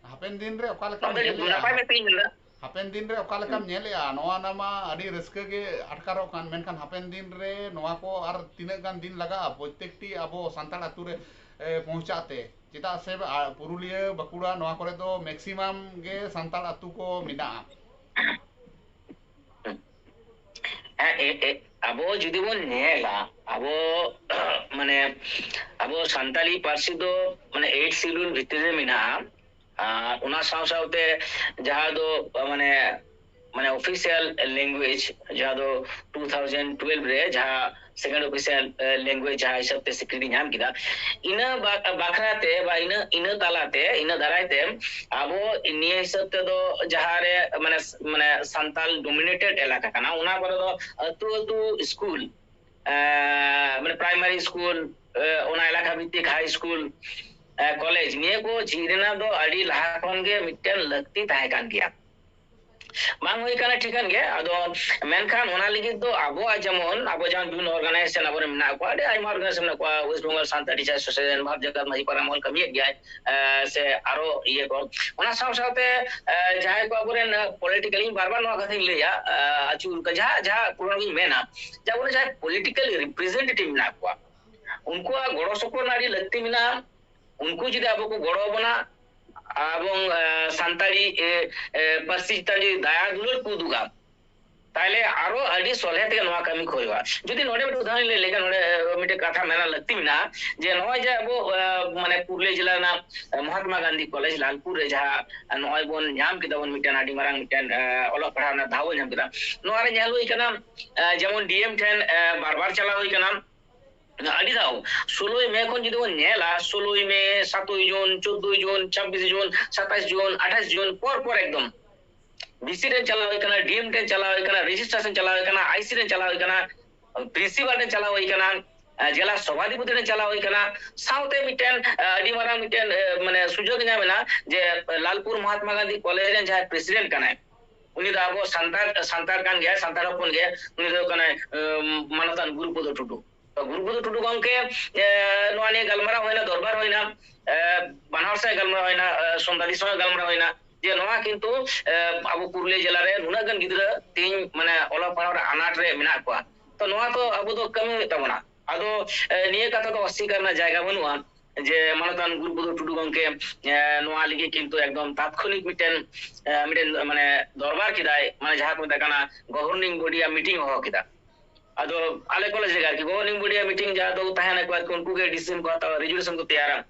ᱦᱟᱯᱮᱱ ᱫᱤᱱ ᱨᱮ ᱚᱠᱟ ᱞᱮᱠᱟᱢ ᱧᱮᱞᱮᱜᱼᱟ? ᱦᱟᱯᱮᱱ ᱫᱤᱱ ᱨᱮ ᱚᱠᱟ ᱞᱮᱠᱟᱢ ᱧᱮᱞᱮᱜᱼᱟ? ᱱᱚᱣᱟ ᱱᱟ ᱢᱟ ᱟᱹᱰᱤ ᱨᱟᱹᱥᱠᱟᱹ ᱜᱮ ᱟᱴᱠᱟᱨᱚᱜ ᱠᱟᱱ, ᱢᱮᱱᱠᱷᱟᱱ ᱦᱟᱯᱮᱱ ᱫᱤᱱ ᱨᱮ ᱱᱚᱣᱟ ᱠᱚ ᱟᱨ ᱛᱤᱱᱟᱹᱜ ᱜᱟᱱ ᱫᱤᱱ ᱞᱟᱜᱟᱜᱼᱟ ᱯᱨᱚᱛᱮᱠᱴᱤ ᱟᱵᱚ ᱥᱟᱱᱛᱟᱲ ᱟᱹᱛᱩ ᱨᱮ ᱯᱚᱸᱦᱪᱟᱜ ᱛᱮ? ᱪᱮᱫᱟᱜ ᱥᱮ ᱯᱩᱨᱩᱞᱤᱭᱟᱹ, ᱵᱟᱸᱠᱩᱲᱟ, ᱱᱚᱣᱟ ᱠᱚᱨᱮ ᱫᱚ ᱢᱮᱠᱥᱤᱢᱟᱢ ᱜᱮ ᱥᱟᱱᱛᱟᱲ ᱟᱹᱛᱩ ᱠᱚ ᱢᱮᱱᱟᱜᱼᱟ᱾ ᱟᱵᱚ ᱡᱩᱫᱤ ᱵᱚᱱ ᱧᱮᱞᱟ, ᱟᱵᱚ ᱢᱟᱱᱮ ᱟᱵᱚ ᱥᱟᱱᱛᱟᱲᱤ ᱯᱟᱹᱨᱥᱤ ᱫᱚ ᱢᱟᱱᱮ ᱮᱭᱤᱴ ᱥᱤᱰᱩᱞ ᱵᱷᱤᱛᱤᱨ ᱨᱮ ᱢᱮᱱᱟᱜᱼᱟ᱾ ᱟᱨ ᱚᱱᱟ ᱥᱟᱶ ᱥᱟᱶᱛᱮ ᱡᱟᱦᱟᱸ ᱫᱚ ᱢᱟᱱᱮ ᱢᱟᱱᱮ ᱚᱯᱷᱤᱥᱤᱭᱟᱞ ᱞᱮᱝᱜᱩᱭᱮᱡᱽ, ᱡᱟᱦᱟᱸ ᱫᱚ ᱴᱩ ᱛᱷᱟᱣᱡᱮᱱᱰ ᱴᱩᱭᱮᱞᱵᱷ ᱨᱮ ᱡᱟᱦᱟᱸ ᱥᱮᱠᱮᱱᱰ ᱚᱯᱷᱤᱥᱤᱭᱟᱞ ᱞᱮᱝᱜᱩᱭᱮᱡᱽ ᱡᱟᱦᱟᱸ ᱦᱤᱥᱟᱹᱵ ᱛᱮ ᱥᱤᱠᱨᱤᱛᱤ ᱧᱟᱢ ᱠᱮᱫᱟ, ᱤᱱᱟᱹ ᱵᱟᱠᱷᱨᱟ ᱛᱮ ᱵᱟ ᱤᱱᱟᱹ ᱤᱱᱟᱹ ᱛᱟᱞᱟᱛᱮ, ᱤᱱᱟᱹ ᱫᱟᱨᱟᱭ ᱛᱮ ᱟᱵᱚ ᱱᱤᱭᱟᱹ ᱦᱤᱥᱟᱹᱵ ᱛᱮᱫᱚ ᱡᱟᱦᱟᱸ ᱨᱮ ᱢᱟᱱᱮ ᱢᱟᱱᱮ ᱥᱟᱱᱛᱟᱞ ᱰᱳᱢᱤᱱᱮᱴᱮᱰ ᱮᱞᱟᱠᱟ ᱠᱟᱱᱟ, ᱚᱱᱟ ᱠᱚᱨᱮ ᱫᱚ ᱟᱹᱛᱩ ᱟᱹᱛᱩ ᱥᱠᱩᱞ, ᱢᱟᱱᱮ ᱯᱨᱟᱭᱢᱟᱨᱤ ᱥᱠᱩᱞ, ᱚᱱᱟ ᱮᱞᱟᱠᱟ ᱵᱷᱤᱛᱛᱤᱠ ᱦᱟᱭ ᱥᱠᱩᱞ, ᱠᱚᱞᱮᱡᱽ, ᱱᱤᱭᱟᱹ ᱠᱚ ᱡᱷᱤᱡ ᱨᱮᱱᱟᱜ ᱫᱚ ᱟᱹᱰᱤ ᱞᱟᱦᱟ ᱠᱷᱚᱱ ᱜᱮ ᱢᱤᱫᱴᱮᱱ ᱞᱟᱹᱠᱛᱤ ᱛᱟᱦᱮᱸ ᱠᱟᱱ ᱜᱮᱭᱟ᱾ ᱵᱟᱝ ᱦᱩᱭ ᱠᱟᱱᱟ, ᱴᱷᱤᱠᱟᱹᱱ ᱜᱮ᱾ ᱟᱫᱚ ᱢᱮᱱᱠᱷᱟᱱ ᱚᱱᱟ ᱞᱟᱹᱜᱤᱫ ᱫᱚ ᱟᱵᱚᱣᱟᱜ ᱡᱮᱢᱚᱱ, ᱟᱵᱚ ᱡᱟᱦᱟᱸ ᱵᱤᱵᱷᱤᱱᱱᱚ organization ᱟᱵᱚᱨᱮᱱ ᱢᱮᱱᱟᱜ ᱠᱚᱣᱟ, ᱟᱹᱰᱤ ᱟᱭᱢᱟ organization ᱢᱮᱱᱟᱜ ᱠᱚᱣᱟ, West Bengal Santali Teachers Association, Bharat Jakat Majhi ᱯᱟᱨᱟ ᱢᱚᱦᱚᱞ ᱠᱟᱹᱢᱤᱭᱮᱫ ᱜᱮᱭᱟᱭ, ᱮ, ᱥᱮ ᱟᱨᱚ ᱤᱭᱟᱹ ᱠᱚ᱾ ᱚᱱᱟ ᱥᱟᱶ ᱥᱟᱶᱛᱮ, ᱮ, ᱡᱟᱦᱟᱸᱭ ᱠᱚ ᱟᱵᱚᱨᱮᱱ, ᱮ, political, ᱤᱧ ᱵᱟᱨ ᱵᱟᱨ ᱱᱚᱣᱟ ᱠᱟᱛᱷᱟᱧ ᱞᱟᱹᱭᱟ, ᱮ, ᱟᱹᱪᱩᱨ ᱠᱟ-, ᱡᱟᱦᱟᱸ, ᱡᱟᱦᱟᱸ ᱯᱩᱨᱟᱹ ᱜᱤᱧ ᱢᱮᱱᱟ, ᱡᱮ ᱟᱵᱚᱨᱮᱱ ᱡᱟᱦᱟᱸᱭ political representative ᱢᱮᱱᱟᱜ ᱠᱚᱣᱟ, ᱩᱱᱠᱩᱣᱟᱜ ᱜᱚᱲᱚ ᱥᱚᱯᱚᱦᱚᱫ ᱨᱮᱱᱟᱜ ᱟᱹᱰᱤ ᱞᱟᱹᱠᱛᱤ ᱢᱮᱱᱟᱜᱼᱟ᱾ ᱩᱱᱠᱩ ᱡᱩᱫᱤ ᱟᱵᱚ ᱠᱚ ᱜᱚᱲᱚ ᱟᱵᱚᱱᱟ, ᱮᱵᱚᱝ, ᱮ, ᱥᱟᱱᱛᱟᱲᱤ, ᱮ, ᱮ, ᱯᱟᱹᱨᱥᱤ ᱪᱮᱛᱟᱱ ᱡᱩᱫᱤ ᱫᱟᱭᱟ ᱫᱩᱞᱟᱹᱲ ᱠᱚ ᱩᱫᱩᱜᱟ, ᱛᱟᱦᱞᱮ ᱟᱨᱚ ᱟᱹᱰᱤ ᱥᱚᱞᱦᱮ ᱛᱮᱜᱮ ᱱᱚᱣᱟ ᱠᱟᱹᱢᱤ ᱠᱚ ᱦᱩᱭᱩᱜᱼᱟ᱾ ᱡᱩᱫᱤ ᱱᱚᱰᱮ ᱢᱤᱫᱴᱮᱱ ᱩᱫᱟᱦᱚᱨᱚᱱ ᱞᱟᱹᱭ ᱞᱮᱠᱷᱟᱱ, ᱱᱚᱰᱮ, ᱮ, ᱢᱤᱫᱴᱮᱱ ᱠᱟᱛᱷᱟ ᱢᱮᱱ ᱞᱟᱹᱠᱛᱤ ᱢᱮᱱᱟᱜᱼᱟ, ᱡᱮ ᱱᱚᱜᱼᱚᱭ ᱡᱮ ᱟᱵᱚ, ᱮ, ᱢᱟᱱᱮ ᱯᱩᱨᱩᱞᱤᱭᱟᱹ ᱡᱮᱞᱟ ᱨᱮᱱᱟᱜ, ᱮ, ᱢᱚᱦᱟᱛᱢᱟ ᱜᱟᱱᱫᱷᱤ ᱠᱚᱞᱮᱡᱽ ᱞᱟᱞᱯᱩᱨ ᱨᱮ ᱡᱟᱦᱟᱸ, ᱮ, ᱱᱚᱜᱼᱚᱭ ᱵᱚᱱ ᱧᱟᱢ ᱠᱮᱫᱟ ᱵᱚᱱ ᱢᱤᱫᱴᱮᱱ ᱟᱹᱰᱤ ᱢᱟᱨᱟᱝ ᱢᱤᱫᱴᱮᱱ, ᱮ, ᱚᱞᱚᱜ ᱯᱟᱲᱦᱟᱣ ᱨᱮᱱᱟᱜ ᱫᱟᱣ ᱵᱚᱱ ᱧᱟᱢ ᱠᱮᱫᱟ, ᱱᱚᱣᱟ ᱨᱮ ᱧᱮᱞ ᱦᱩᱭ ᱠᱟᱱᱟ, ᱮ, ᱡᱮᱢᱚᱱ DM ᱴᱷᱮᱱ, ᱮ, ᱵᱟᱨ ᱵᱟᱨ ᱪᱟᱞᱟᱣ ᱦᱩᱭ ᱠᱟᱱᱟ᱾ ᱟᱹᱰᱤ ᱫᱷᱟᱣ ᱥᱳᱞᱳᱭ ᱢᱮ ᱠᱷᱚᱱ ᱡᱩᱫᱤ ᱵᱚᱱ ᱧᱮᱞᱟ, ᱥᱳᱞᱳᱭ ᱢᱮ, ᱥᱟᱛᱳᱭ ᱡᱩᱱ, ᱪᱳᱫᱽᱫᱳᱭ ᱡᱩᱱ, ᱪᱷᱟᱵᱵᱤᱥ ᱡᱩᱱ, ᱥᱟᱛᱟᱥ ᱡᱩᱱ, ᱟᱴᱷᱟᱥ ᱡᱩᱱ, ᱯᱚᱨ ᱯᱚᱨ ᱮᱠᱫᱚᱢ VC ᱴᱷᱮᱱ ᱪᱟᱞᱟᱣ ᱦᱩᱭ ᱠᱟᱱᱟ, DM ᱴᱷᱮᱱ ᱪᱟᱞᱟᱣ ᱦᱩᱭ ᱠᱟᱱᱟ, registrar ᱴᱷᱮᱱ ᱪᱟᱞᱟᱣ ᱦᱩᱭ ᱠᱟᱱᱟ, IC ᱴᱷᱮᱱ ᱪᱟᱞᱟᱣ ᱦᱩᱭ ᱠᱟᱱᱟ, principal ᱴᱷᱮᱱ ᱪᱟᱞᱟᱣ ᱦᱩᱭ ᱠᱟᱱᱟ, ᱡᱮᱞᱟ ᱥᱚᱵᱷᱟᱫᱷᱤᱯᱚᱛᱤ ᱴᱷᱮᱱ ᱪᱟᱞᱟᱣ ᱦᱩᱭ ᱠᱟᱱᱟ, ᱥᱟᱶᱛᱮ ᱢᱤᱫᱴᱮᱱ ᱟᱹᱰᱤ ᱢᱟᱨᱟᱝ ᱢᱤᱫᱴᱮᱱ, ᱮ, ᱢᱟᱱᱮ ᱥᱩᱡᱳᱜᱽ ᱧᱟᱢ ᱮᱱᱟ ᱡᱮ ᱞᱟᱞᱯᱩᱨ ᱢᱚᱦᱟᱛᱢᱟ ᱜᱟᱱᱫᱷᱤ ᱠᱚᱞᱮᱡᱽ ᱨᱮᱱ ᱡᱟᱦᱟᱸᱭ president ᱠᱟᱱᱟᱭ, ᱩᱱᱤ ᱫᱚ ᱟᱵᱚ ᱥᱟᱱᱛᱟᱲ, ᱥᱟᱱᱛᱟᱲ ᱠᱟᱱ ᱜᱮᱭᱟᱭ, ᱥᱟᱱᱛᱟᱲ ᱦᱚᱯᱚᱱ ᱜᱮ, ᱩᱱᱤ ᱫᱚ ᱦᱩᱭᱩᱜ ᱠᱟᱱᱟᱭ, ᱮ, ᱢᱟᱱᱚᱛᱟᱱ ᱜᱩᱨᱩᱯᱚᱫᱚ ᱴᱩᱰᱩ᱾ ᱛᱚ, ᱜᱩᱨᱩᱯᱚᱫᱚ ᱴᱩᱰᱩ ᱜᱚᱢᱠᱮ, ᱮ, ᱱᱚᱣᱟ ᱱᱤᱭᱮ ᱜᱟᱞᱢᱟᱨᱟᱣ ᱦᱩᱭᱱᱟ, ᱫᱚᱨᱵᱟᱨ ᱦᱩᱭᱱᱟ, ᱮ, ᱵᱟᱱᱟ ᱦᱚᱲ ᱥᱟᱶ ᱜᱟᱞᱢᱟᱨᱟᱣ ᱦᱩᱭᱱᱟ, ᱮ, ᱥᱚᱱᱫᱷᱟᱫᱤ ᱥᱟᱶ ᱜᱟᱞᱢᱟᱨᱟᱣ ᱦᱩᱭᱱᱟ, ᱡᱮ ᱱᱚᱣᱟ ᱠᱤᱱᱛᱩ, ᱮ, ᱟᱵᱚ ᱯᱩᱨᱩᱞᱤᱭᱟᱹ ᱡᱮᱞᱟ ᱨᱮ ᱱᱩᱱᱟᱹᱜ ᱜᱟᱱ ᱜᱤᱫᱽᱨᱟᱹ ᱛᱮᱦᱮᱧ ᱢᱟᱱᱮ ᱚᱞᱚᱜ ᱯᱟᱲᱦᱟᱣ ᱨᱮ ᱟᱱᱟᱴ ᱨᱮ ᱢᱮᱱᱟᱜ ᱠᱚᱣᱟ᱾ ᱛᱚ, ᱱᱚᱣᱟ ᱛᱚ ᱟᱵᱚ ᱫᱚ ᱠᱟᱹᱢᱤ ᱦᱩᱭᱩᱜ ᱛᱟᱵᱚᱱᱟ᱾ ᱟᱫᱚ, ᱮ, ᱱᱤᱭᱟᱹ ᱠᱟᱛᱷᱟ ᱫᱚ ᱚᱥᱥᱤᱠᱟᱨ ᱨᱮᱱᱟᱜ ᱡᱟᱭᱜᱟ ᱵᱟᱹᱱᱩᱜᱼᱟ ᱡᱮ ᱢᱟᱱᱚᱛᱟᱱ ᱜᱩᱨᱩᱯᱚᱫᱚ ᱴᱩᱰᱩ ᱜᱚᱢᱠᱮ, ᱮ, ᱱᱚᱣᱟ ᱞᱟᱹᱜᱤᱫ ᱠᱤᱱᱛᱩ ᱮᱠᱫᱚᱢ ᱛᱟᱛᱠᱷᱚᱱᱤᱠ ᱢᱤᱫᱴᱮᱱ, ᱮ, ᱢᱤᱫᱴᱮᱱ ᱢᱟᱱᱮ ᱫᱚᱨᱵᱟᱨ ᱠᱮᱫᱟᱭ, ᱢᱟᱱᱮ ᱡᱟᱦᱟᱸ ᱠᱚ ᱢᱮᱛᱟᱜ ᱠᱟᱱᱟ governing body ᱟᱜ meeting ᱦᱚᱦᱚ ᱠᱮᱫᱟ᱾ ᱟᱫᱚ ᱟᱞᱮ ᱠᱚᱞᱮᱡᱽ ᱨᱮᱜᱮ ᱟᱨᱠᱤ governing body ᱟᱜ meeting ᱡᱟᱦᱟᱸ ᱫᱚ ᱛᱟᱦᱮᱱᱟᱠᱚ ᱟᱨᱠᱤ, ᱩᱱᱠᱩ ᱜᱮ decision ᱠᱚ ᱦᱟᱛᱟᱣᱟ, resolution ᱠᱚ ᱛᱮᱭᱟᱨᱟ᱾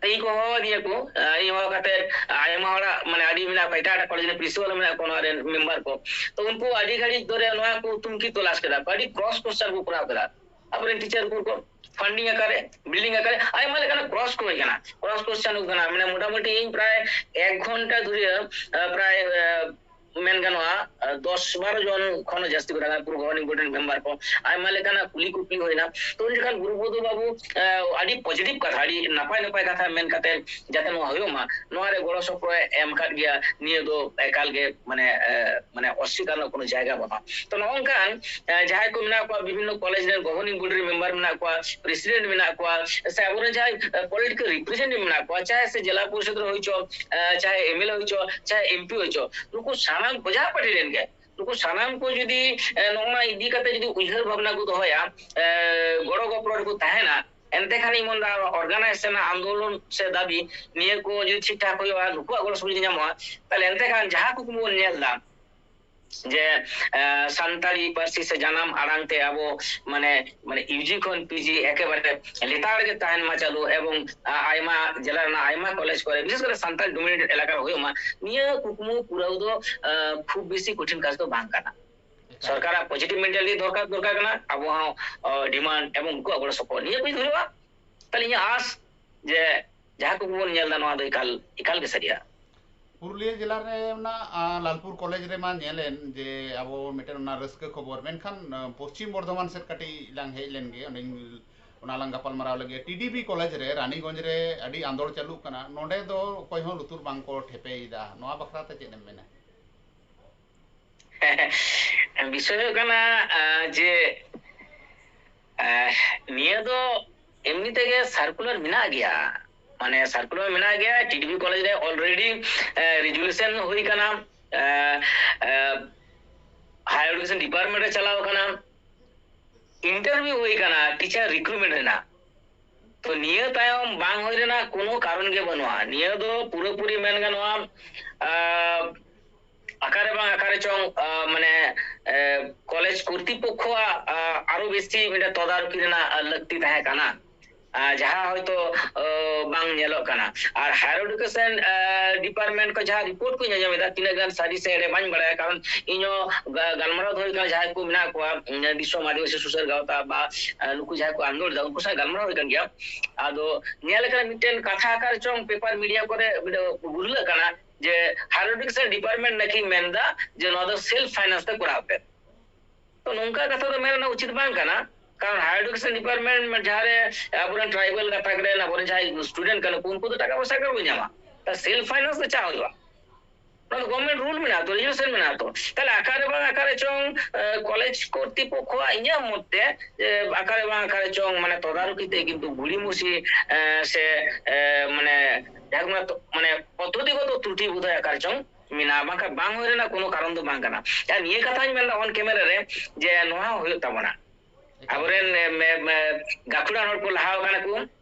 ᱛᱚ ᱤᱧ ᱠᱚ ᱦᱚᱦᱚ ᱟᱹᱫᱤᱧᱟ ᱠᱚ, ᱮ, ᱤᱧ ᱦᱚᱦᱚ ᱠᱟᱛᱮ ᱟᱭᱢᱟ ᱦᱚᱲᱟᱜ ᱢᱟᱱᱮ ᱟᱹᱰᱤ ᱢᱮᱱᱟᱜ ᱠᱚᱣᱟ, ᱮᱴᱟᱜ ᱮᱴᱟᱜ ᱠᱚᱞᱮᱡᱽ ᱨᱮ principal ᱢᱮᱱᱟᱜ ᱠᱚᱣᱟ ᱱᱚᱣᱟ ᱨᱮᱱ member ᱠᱚ᱾ ᱛᱚ ᱩᱱᱠᱩ ᱟᱹᱰᱤ ᱜᱷᱟᱹᱲᱤᱡ ᱫᱷᱚᱨᱮ ᱱᱚᱣᱟ ᱠᱚ ᱛᱩᱝᱠᱤ ᱛᱚᱞᱟᱥ ᱠᱮᱫᱟ ᱠᱚ, ᱟᱹᱰᱤ cross question ᱠᱚ ᱠᱚᱨᱟᱣ ᱠᱮᱫᱟ᱾ ᱟᱵᱚᱨᱮᱱ teacher ᱠᱚ, funding ᱚᱠᱟᱨᱮ, building ᱚᱠᱟᱨᱮ, ᱟᱭᱢᱟ ᱞᱮᱠᱟᱱᱟᱜ cross ᱠᱚ ᱦᱩᱭ ᱠᱟᱱᱟ, cross question ᱦᱩᱭ ᱠᱟᱱᱟ᱾ ᱢᱟᱱᱮ ᱢᱚᱴᱟᱢᱩᱴᱤ ᱤᱧ ᱯᱨᱟᱭ ᱮᱠ ᱜᱷᱚᱱᱴᱟ ᱫᱷᱩᱨᱤᱭᱟᱹ, ᱮ, ᱯᱨᱟᱭ, ᱮ, ᱢᱮᱱ ᱜᱟᱱᱚᱜᱼᱟ, ᱫᱚᱥ ᱵᱟᱨᱚ ᱡᱚᱱ ᱠᱷᱚᱱ ᱦᱚᱸ ᱡᱟᱹᱥᱛᱤ ᱠᱚ ᱛᱟᱦᱮᱸ ᱠᱟᱱᱟ, ᱯᱩᱨᱟᱹ ᱜᱚᱵᱷᱟᱨᱱᱤᱝ ᱵᱚᱰᱤ ᱨᱮᱱ ᱢᱮᱢᱵᱟᱨ ᱠᱚ᱾ ᱟᱭᱢᱟ ᱞᱮᱠᱟᱱᱟᱜ ᱠᱩᱞᱤ ᱠᱩᱯᱞᱤ ᱦᱩᱭᱱᱟ᱾ ᱛᱚ ᱩᱱ ᱡᱚᱠᱷᱚᱱ ᱜᱩᱨᱩᱯᱚᱫᱚ ᱵᱟᱵᱩ ᱟᱹᱰᱤ ᱯᱚᱡᱤᱴᱤᱵᱷ ᱠᱟᱛᱷᱟ, ᱟᱹᱰᱤ ᱱᱟᱯᱟᱭ ᱱᱟᱯᱟᱭ ᱠᱟᱛᱷᱟ ᱢᱮᱱ ᱠᱟᱛᱮ ᱡᱟᱛᱮ ᱱᱚᱣᱟ ᱦᱩᱭᱩᱜ ᱢᱟ, ᱱᱚᱣᱟ ᱨᱮ ᱜᱚᱲᱚ ᱥᱚᱯᱚᱦᱚᱫ ᱮ ᱮᱢ ᱟᱠᱟᱫ ᱜᱮᱭᱟ᱾ ᱱᱤᱭᱟᱹ ᱫᱚ ᱮᱠᱟᱞ ᱜᱮ ᱢᱟᱱᱮ ᱮ, ᱢᱟᱱᱮ ᱚᱥᱥᱤᱠᱟᱨ ᱨᱮᱱᱟᱜ ᱠᱳᱱᱳ ᱡᱟᱭᱜᱟ ᱵᱟᱹᱱᱩᱜᱼᱟ᱾ ᱛᱚ ᱱᱚᱜᱼᱚ ᱱᱚᱝᱠᱟᱱ ᱮ, ᱡᱟᱦᱟᱸᱭ ᱠᱚ ᱢᱮᱱᱟᱜ ᱠᱚᱣᱟ ᱵᱤᱵᱷᱤᱱᱱᱚ ᱠᱚᱞᱮᱡᱽ ᱨᱮᱱ ᱜᱚᱵᱷᱟᱨᱱᱤᱝ ᱵᱚᱰᱤ ᱨᱮᱱ ᱢᱮᱢᱵᱟᱨ ᱢᱮᱱᱟᱜ ᱠᱚᱣᱟ, ᱯᱨᱮᱥᱤᱰᱮᱱᱴ ᱢᱮᱱᱟᱜ ᱠᱚᱣᱟ, ᱥᱮ ᱟᱵᱚᱨᱮᱱ ᱡᱟᱦᱟᱸᱭ ᱯᱚᱞᱤᱴᱤᱠᱟᱞ ᱨᱤᱯᱨᱮᱡᱮᱱᱴᱮᱴᱤᱵᱷ ᱢᱮᱱᱟᱜ ᱠᱚᱣᱟ, ᱪᱟᱦᱮ ᱥᱮ ᱡᱮᱞᱟ ᱯᱚᱨᱤᱥᱚᱫ ᱨᱮ ᱦᱩᱭ ᱦᱚᱪᱚ, ᱮ, ᱪᱟᱦᱮ ᱮᱢᱮᱞᱮ ᱦᱩᱭ ᱦᱚᱪᱚ, ᱪᱟᱦᱮ ᱮᱢᱯᱤ ᱦᱩᱭ ᱦᱚᱪᱚ, ᱱᱩᱠᱩ ᱥᱟᱱᱟᱢ ᱠᱚ ᱡᱟᱦᱟᱸ ᱯᱟᱨᱴᱤ ᱨᱮᱱ ᱜᱮ, ᱱᱩᱠᱩ ᱥᱟᱱᱟᱢ ᱠᱚ ᱡᱩᱫᱤ ᱮ, ᱱᱚᱜᱼᱚ ᱱᱟ ᱤᱫᱤ ᱠᱟᱛᱮ ᱡᱩᱫᱤ ᱩᱭᱦᱟᱹᱨ ᱵᱷᱟᱵᱽᱱᱟ ᱠᱚ ᱫᱚᱦᱚᱭᱟ, ᱮ, ᱜᱚᱲᱚ ᱜᱚᱯᱚᱲᱚ ᱨᱮᱠᱚ ᱛᱟᱦᱮᱱᱟ, ᱮᱱᱛᱮ ᱠᱷᱟᱱ ᱤᱧ ᱢᱮᱱᱫᱟ ᱚᱨᱜᱟᱱᱟᱭᱤᱡᱮᱥᱚᱱ ᱨᱮᱱᱟᱜ ᱟᱱᱫᱳᱞᱚᱱ ᱥᱮ ᱫᱟᱹᱵᱤ ᱱᱤᱭᱟᱹ ᱠᱚ ᱡᱩᱫᱤ ᱴᱷᱤᱠ ᱴᱷᱟᱠ ᱦᱩᱭᱩᱜᱼᱟ, ᱱᱩᱠᱩᱣᱟᱜ ᱜᱚᱲᱚ ᱥᱚᱯᱚᱦᱚᱫ ᱡᱩᱫᱤ ᱧᱟᱢᱚᱜᱼᱟ, ᱛᱟᱦᱞᱮ ᱮᱱᱛᱮ ᱠᱷᱟᱱ ᱡᱟᱦᱟᱸ ᱠᱩᱠᱢᱩ ᱵᱚᱱ ᱧᱮᱞ ᱮᱫᱟ, ᱡᱮ ᱮ, ᱥᱟᱱᱛᱟᱲᱤ ᱯᱟᱹᱨᱥᱤ ᱥᱮ ᱡᱟᱱᱟᱢ ᱟᱲᱟᱝ ᱛᱮ ᱟᱵᱚ ᱢᱟᱱᱮ ᱢᱟᱱᱮ ᱤᱭᱩᱡᱤ ᱠᱷᱚᱱ ᱯᱤᱡᱤ ᱮᱠᱮᱵᱟᱨᱮ ᱞᱮᱛᱟᱲ ᱜᱮ ᱛᱟᱦᱮᱱ ᱢᱟ ᱪᱟᱹᱞᱩ, ᱮᱵᱚᱝ ᱟ, ᱟᱭᱢᱟ ᱡᱮᱞᱟ ᱨᱮᱱᱟᱜ ᱟᱭᱢᱟ ᱠᱚᱞᱮᱡᱽ ᱠᱚᱨᱮ, ᱵᱤᱥᱮᱥ ᱠᱚᱨᱮ ᱥᱟᱱᱛᱟᱲ ᱰᱳᱢᱤᱱᱮᱴᱮᱰ ᱮᱞᱟᱠᱟ ᱨᱮ ᱦᱩᱭᱩᱜ ᱢᱟ, ᱱᱤᱭᱟᱹ ᱠᱩᱠᱢᱩ ᱯᱩᱨᱟᱹᱣ ᱫᱚ ᱟ, ᱠᱷᱩᱵ ᱵᱮᱥᱤ ᱠᱚᱴᱷᱤᱱ ᱠᱟᱡᱽ ᱫᱚ ᱵᱟᱝ ᱠᱟᱱᱟ᱾ ᱥᱚᱨᱠᱟᱨᱟᱜ ᱯᱚᱡᱤᱴᱤᱵᱷ ᱢᱮᱱᱴᱟᱞᱤᱴᱤ ᱫᱚᱨᱠᱟᱨ ᱫᱚᱨᱠᱟᱨ ᱠᱟᱱᱟ, ᱟᱵᱚ ᱦᱚᱸ ᱰᱤᱢᱟᱱᱰ ᱮᱵᱚᱝ ᱩᱱᱠᱩᱣᱟᱜ ᱜᱚᱲᱚ ᱥᱚᱯᱚᱦᱚᱫ ᱱᱤᱭᱟᱹ ᱠᱚ ᱡᱩᱫᱤ ᱦᱩᱭᱩᱜᱼᱟ, ᱛᱟᱦᱞᱮ ᱤᱧᱟᱹᱜ ᱟᱸᱥ ᱡᱮ ᱡᱟᱦᱟᱸ ᱠᱚᱵᱚᱱ ᱧᱮᱞ ᱮᱫᱟ, ᱱᱚᱣᱟ ᱫᱚ ᱮᱠᱟᱞ ᱮᱠᱟᱞ ᱜᱮ ᱥᱟᱹᱨᱤᱭᱟ᱾ ᱯᱩᱨᱩᱞᱤᱭᱟᱹ ᱡᱮᱞᱟ ᱨᱮ ᱚᱱᱟ ᱟ, ᱞᱟᱞᱯᱩᱨ ᱠᱚᱞᱮᱡᱽ ᱨᱮᱢᱟ ᱧᱮᱞᱮᱱ ᱡᱮ ᱟᱵᱚ ᱢᱤᱫᱴᱮᱱ ᱚᱱᱟ ᱨᱟᱹᱥᱠᱟᱹ ᱠᱷᱚᱵᱚᱨ, ᱢᱮᱱᱠᱷᱟᱱ ᱟ, ᱯᱚᱥᱪᱤᱢ ᱵᱚᱨᱫᱷᱚᱢᱟᱱ ᱥᱮᱫ ᱠᱟᱹᱴᱤᱡ ᱞᱟᱝ ᱦᱮᱡ ᱞᱮᱱ ᱜᱮ, ᱚᱸᱰᱮᱧ ᱚᱱᱟ ᱞᱟᱝ ᱜᱟᱯᱟᱞ ᱢᱟᱨᱟᱣ ᱞᱮᱜᱮ᱾ ᱴᱤᱰᱤᱯᱤ ᱠᱚᱞᱮᱡᱽ ᱨᱮ ᱨᱟᱱᱤᱜᱚᱸᱡᱽ ᱨᱮ ᱟᱹᱰᱤ ᱟᱸᱫᱳᱲ ᱪᱟᱹᱞᱩᱜ ᱠᱟᱱᱟ, ᱱᱚᱸᱰᱮ ᱫᱚ ᱚᱠᱚᱭ ᱦᱚᱸ ᱞᱩᱛᱩᱨ ᱵᱟᱝ ᱠᱚ ᱴᱷᱮᱯᱮᱭᱮᱫᱟ, ᱱᱚᱣᱟ ᱵᱟᱠᱷᱨᱟ ᱛᱮ ᱪᱮᱫ ᱮᱢ ᱢᱮᱱᱟ? ᱵᱤᱥᱚᱭ ᱦᱩᱭᱩᱜ ᱠᱟᱱᱟ ᱟ, ᱡᱮ ᱟ, ᱱᱤᱭᱟᱹ ᱫᱚ ᱮᱢᱱᱤ ᱛᱮᱜᱮ ᱥᱟᱨᱠᱩᱞᱟᱨ ᱢᱮᱱᱟᱜ ᱜᱮᱭᱟ, ᱢᱟᱱᱮ ᱥᱟᱨᱠᱩᱞᱟᱨ ᱢᱮᱱᱟᱜ ᱜᱮᱭᱟ᱾ ᱴᱤᱰᱤᱯᱤ ᱠᱚᱞᱮᱡᱽ ᱨᱮ ᱚᱞᱨᱮᱰᱤ ᱨᱮᱡᱩᱞᱮᱥᱚᱱ ᱦᱩᱭ ᱠᱟᱱᱟ, ᱦᱟᱭᱟᱨ ᱮᱰᱩᱠᱮᱥᱚᱱ ᱰᱤᱯᱟᱨᱴᱢᱮᱱᱴ ᱨᱮ ᱪᱟᱞᱟᱣ ᱠᱟᱱᱟ, ᱤᱱᱴᱟᱨᱵᱷᱤᱭᱩ ᱦᱩᱭ ᱠᱟᱱᱟ ᱴᱤᱪᱟᱨ ᱨᱤᱠᱨᱩᱴᱢᱮᱱᱴ ᱨᱮᱱᱟᱜ᱾ ᱛᱚ ᱱᱤᱭᱟᱹ ᱛᱟᱭᱚᱢ ᱵᱟᱝ ᱦᱩᱭ ᱨᱮᱱᱟᱜ ᱠᱳᱱᱳ ᱠᱟᱨᱚᱱ ᱜᱮ ᱵᱟᱹᱱᱩᱜᱼᱟ᱾ ᱱᱤᱭᱟᱹ ᱫᱚ ᱯᱩᱨᱟᱹᱯᱩᱨᱤ ᱢᱮᱱ ᱜᱟᱱᱚᱜᱼᱟ, ᱟ, ᱚᱠᱟᱨᱮ ᱵᱟᱝ ᱚᱠᱟᱨᱮ ᱪᱚᱝ, ᱟ, ᱢᱟᱱᱮ, ᱮ, ᱠᱚᱞᱮᱡᱽ ᱠᱚᱨᱛᱤᱯᱚᱠᱠᱷᱚᱣᱟᱜ, ᱟ, ᱟᱨᱚ ᱵᱮᱥᱤ ᱢᱤᱫᱴᱮᱱ ᱛᱚᱫᱟᱨᱚᱠᱤ ᱨᱮᱱᱟᱜ, ᱟ, ᱞᱟᱹᱠᱛᱤ ᱛᱟᱦᱮᱸ ᱠᱟᱱᱟ, ᱟ, ᱡᱟᱦᱟᱸ ᱦᱚᱭᱛᱳ, ᱟ, ᱵᱟᱝ ᱧᱮᱞᱚᱜ ᱠᱟᱱᱟ᱾ ᱟᱨ ᱦᱟᱭᱟᱨ ᱮᱰᱩᱠᱮᱥᱚᱱ, ᱟ, ᱰᱤᱯᱟᱨᱴᱢᱮᱱᱴ ᱠᱚ ᱡᱟᱦᱟᱸ ᱨᱤᱯᱳᱨᱴ ᱠᱚᱧ ᱟᱸᱡᱚᱢ ᱮᱫᱟ, ᱛᱤᱱᱟᱹᱜ ᱜᱟᱱ ᱥᱟᱹᱨᱤ ᱥᱮ ᱮᱲᱮ ᱵᱟᱹᱧ ᱵᱟᱲᱟᱭᱟ, ᱠᱟᱨᱚᱱ ᱤᱧᱦᱚᱸ ᱜᱟ-, ᱜᱟᱞᱢᱟᱨᱟᱣ ᱫᱚ ᱦᱩᱭ ᱠᱟᱱᱟ ᱡᱟᱦᱟᱸᱭ ᱠᱚ ᱢᱮᱱᱟᱜ ᱠᱚᱣᱟ, ᱩᱢ, ᱫᱤᱥᱚᱢ ᱟᱹᱫᱤᱵᱟᱹᱥᱤ ᱥᱩᱥᱟᱹᱨ ᱜᱟᱶᱛᱟ ᱵᱟ, ᱟ, ᱱᱩᱠᱩ ᱡᱟᱦᱟᱸᱭ ᱠᱚ ᱟᱱᱫᱳᱲ ᱮᱫᱟ, ᱩᱱᱠᱩ ᱥᱟᱶ ᱜᱟᱞᱢᱟᱨᱟᱣ ᱦᱩᱭ ᱠᱟᱱ ᱜᱮᱭᱟ᱾ ᱟᱫᱚ ᱧᱮᱞ ᱠᱟᱱᱟ ᱢᱤᱫᱴᱮᱱ ᱠᱟᱛᱷᱟ ᱚᱠᱟᱨᱮ ᱪᱚᱝ ᱯᱮᱯᱟᱨ ᱢᱤᱰᱤᱭᱟ ᱠᱚᱨᱮ ᱢᱤᱫᱴᱮᱱ ᱜᱩᱨᱞᱟᱹᱜ ᱠᱟᱱᱟ, ᱡᱮ higher education department ᱱᱟᱠᱤ ᱢᱮᱱᱫᱟ ᱡᱮ ᱱᱚᱣᱟ ᱫᱚ self finance ᱛᱮ ᱠᱚᱨᱟᱣ ᱯᱮ᱾ ᱛᱚ ᱱᱚᱝᱠᱟ ᱠᱟᱛᱷᱟ ᱫᱚ ᱢᱮᱱ ᱨᱮᱱᱟᱜ ᱩᱪᱤᱛ ᱵᱟᱝ ᱠᱟᱱᱟ, ᱠᱟᱨᱚᱱ higher education department ᱡᱟᱦᱟᱸ ᱨᱮ ᱟᱵᱚᱨᱮᱱ tribal ᱜᱟᱛᱟᱠ ᱨᱮᱱ ᱟᱵᱚᱨᱮᱱ ᱡᱟᱦᱟᱸᱭ student ᱠᱟᱱᱟ ᱠᱚ, ᱩᱱᱠᱩ ᱫᱚ ᱴᱟᱠᱟ ᱯᱚᱭᱥᱟ ᱚᱠᱟ ᱨᱮᱠᱚ ᱧᱟᱢᱟ? ᱛᱟ self finance ᱫᱚ ᱪᱟ ᱦᱩᱭᱩᱜᱼᱟ? ᱚᱱᱟ ᱫᱚ government rule ᱢᱮᱱᱟᱜᱼᱟ ᱛᱚ, regulation ᱢᱮᱱᱟᱜᱼᱟ ᱛᱚ᱾ ᱛᱟᱦᱞᱮ ᱚᱠᱟᱨᱮ ᱵᱟᱝ ᱚᱠᱟᱨᱮ ᱪᱚᱝ ᱠᱚᱞᱮᱡᱽ ᱠᱚᱨᱛᱤᱯᱚᱠᱠᱷᱚᱣᱟᱜ ᱤᱧᱟᱹᱜ ᱢᱚᱛ ᱛᱮ ᱚᱠᱟᱨᱮ ᱵᱟᱝ ᱚᱠᱟᱨᱮ ᱪᱚᱝ ᱢᱟᱱᱮ ᱛᱚᱫᱟᱨᱚᱠᱤ ᱛᱮ ᱠᱤᱱᱛᱩ ᱜᱷᱩᱲᱤᱢᱩᱥᱤ ᱥᱮ ᱢᱟᱱᱮ ᱡᱟᱦᱟᱸ ᱠᱚ ᱢᱮᱱᱟ ᱢᱟᱱᱮ ᱯᱚᱫᱽᱫᱷᱚᱛᱤᱜᱚᱛᱚ ᱛᱨᱩᱴᱤ ᱵᱳᱫᱷᱚᱭ ᱚᱠᱟᱨᱮ ᱪᱚᱝ ᱢᱮᱱᱟᱜᱼᱟ, ᱵᱟᱝᱠᱷᱟᱱ ᱵᱟᱝ ᱦᱩᱭ ᱨᱮᱱᱟᱜ ᱠᱳᱱᱳ ᱠᱟᱨᱚᱱ ᱫᱚ ᱵᱟᱝ ᱠᱟᱱᱟ᱾ ᱟᱨ ᱱᱤᱭᱟᱹ ᱠᱟᱛᱷᱟᱧ ᱢᱮᱱᱫᱟ on camera ᱨᱮ ᱡᱮ ᱱᱚᱣᱟ ᱦᱚᱸ ᱦᱩᱭᱩᱜ ᱛᱟᱵᱚᱱᱟ᱾ ᱟᱵᱚᱨᱮᱱ ᱜᱟᱹᱠᱷᱩᱲᱟᱱ ᱦᱚᱲ ᱠᱚ ᱞᱟᱦᱟ ᱟᱠᱟᱱᱟ ᱠᱚ,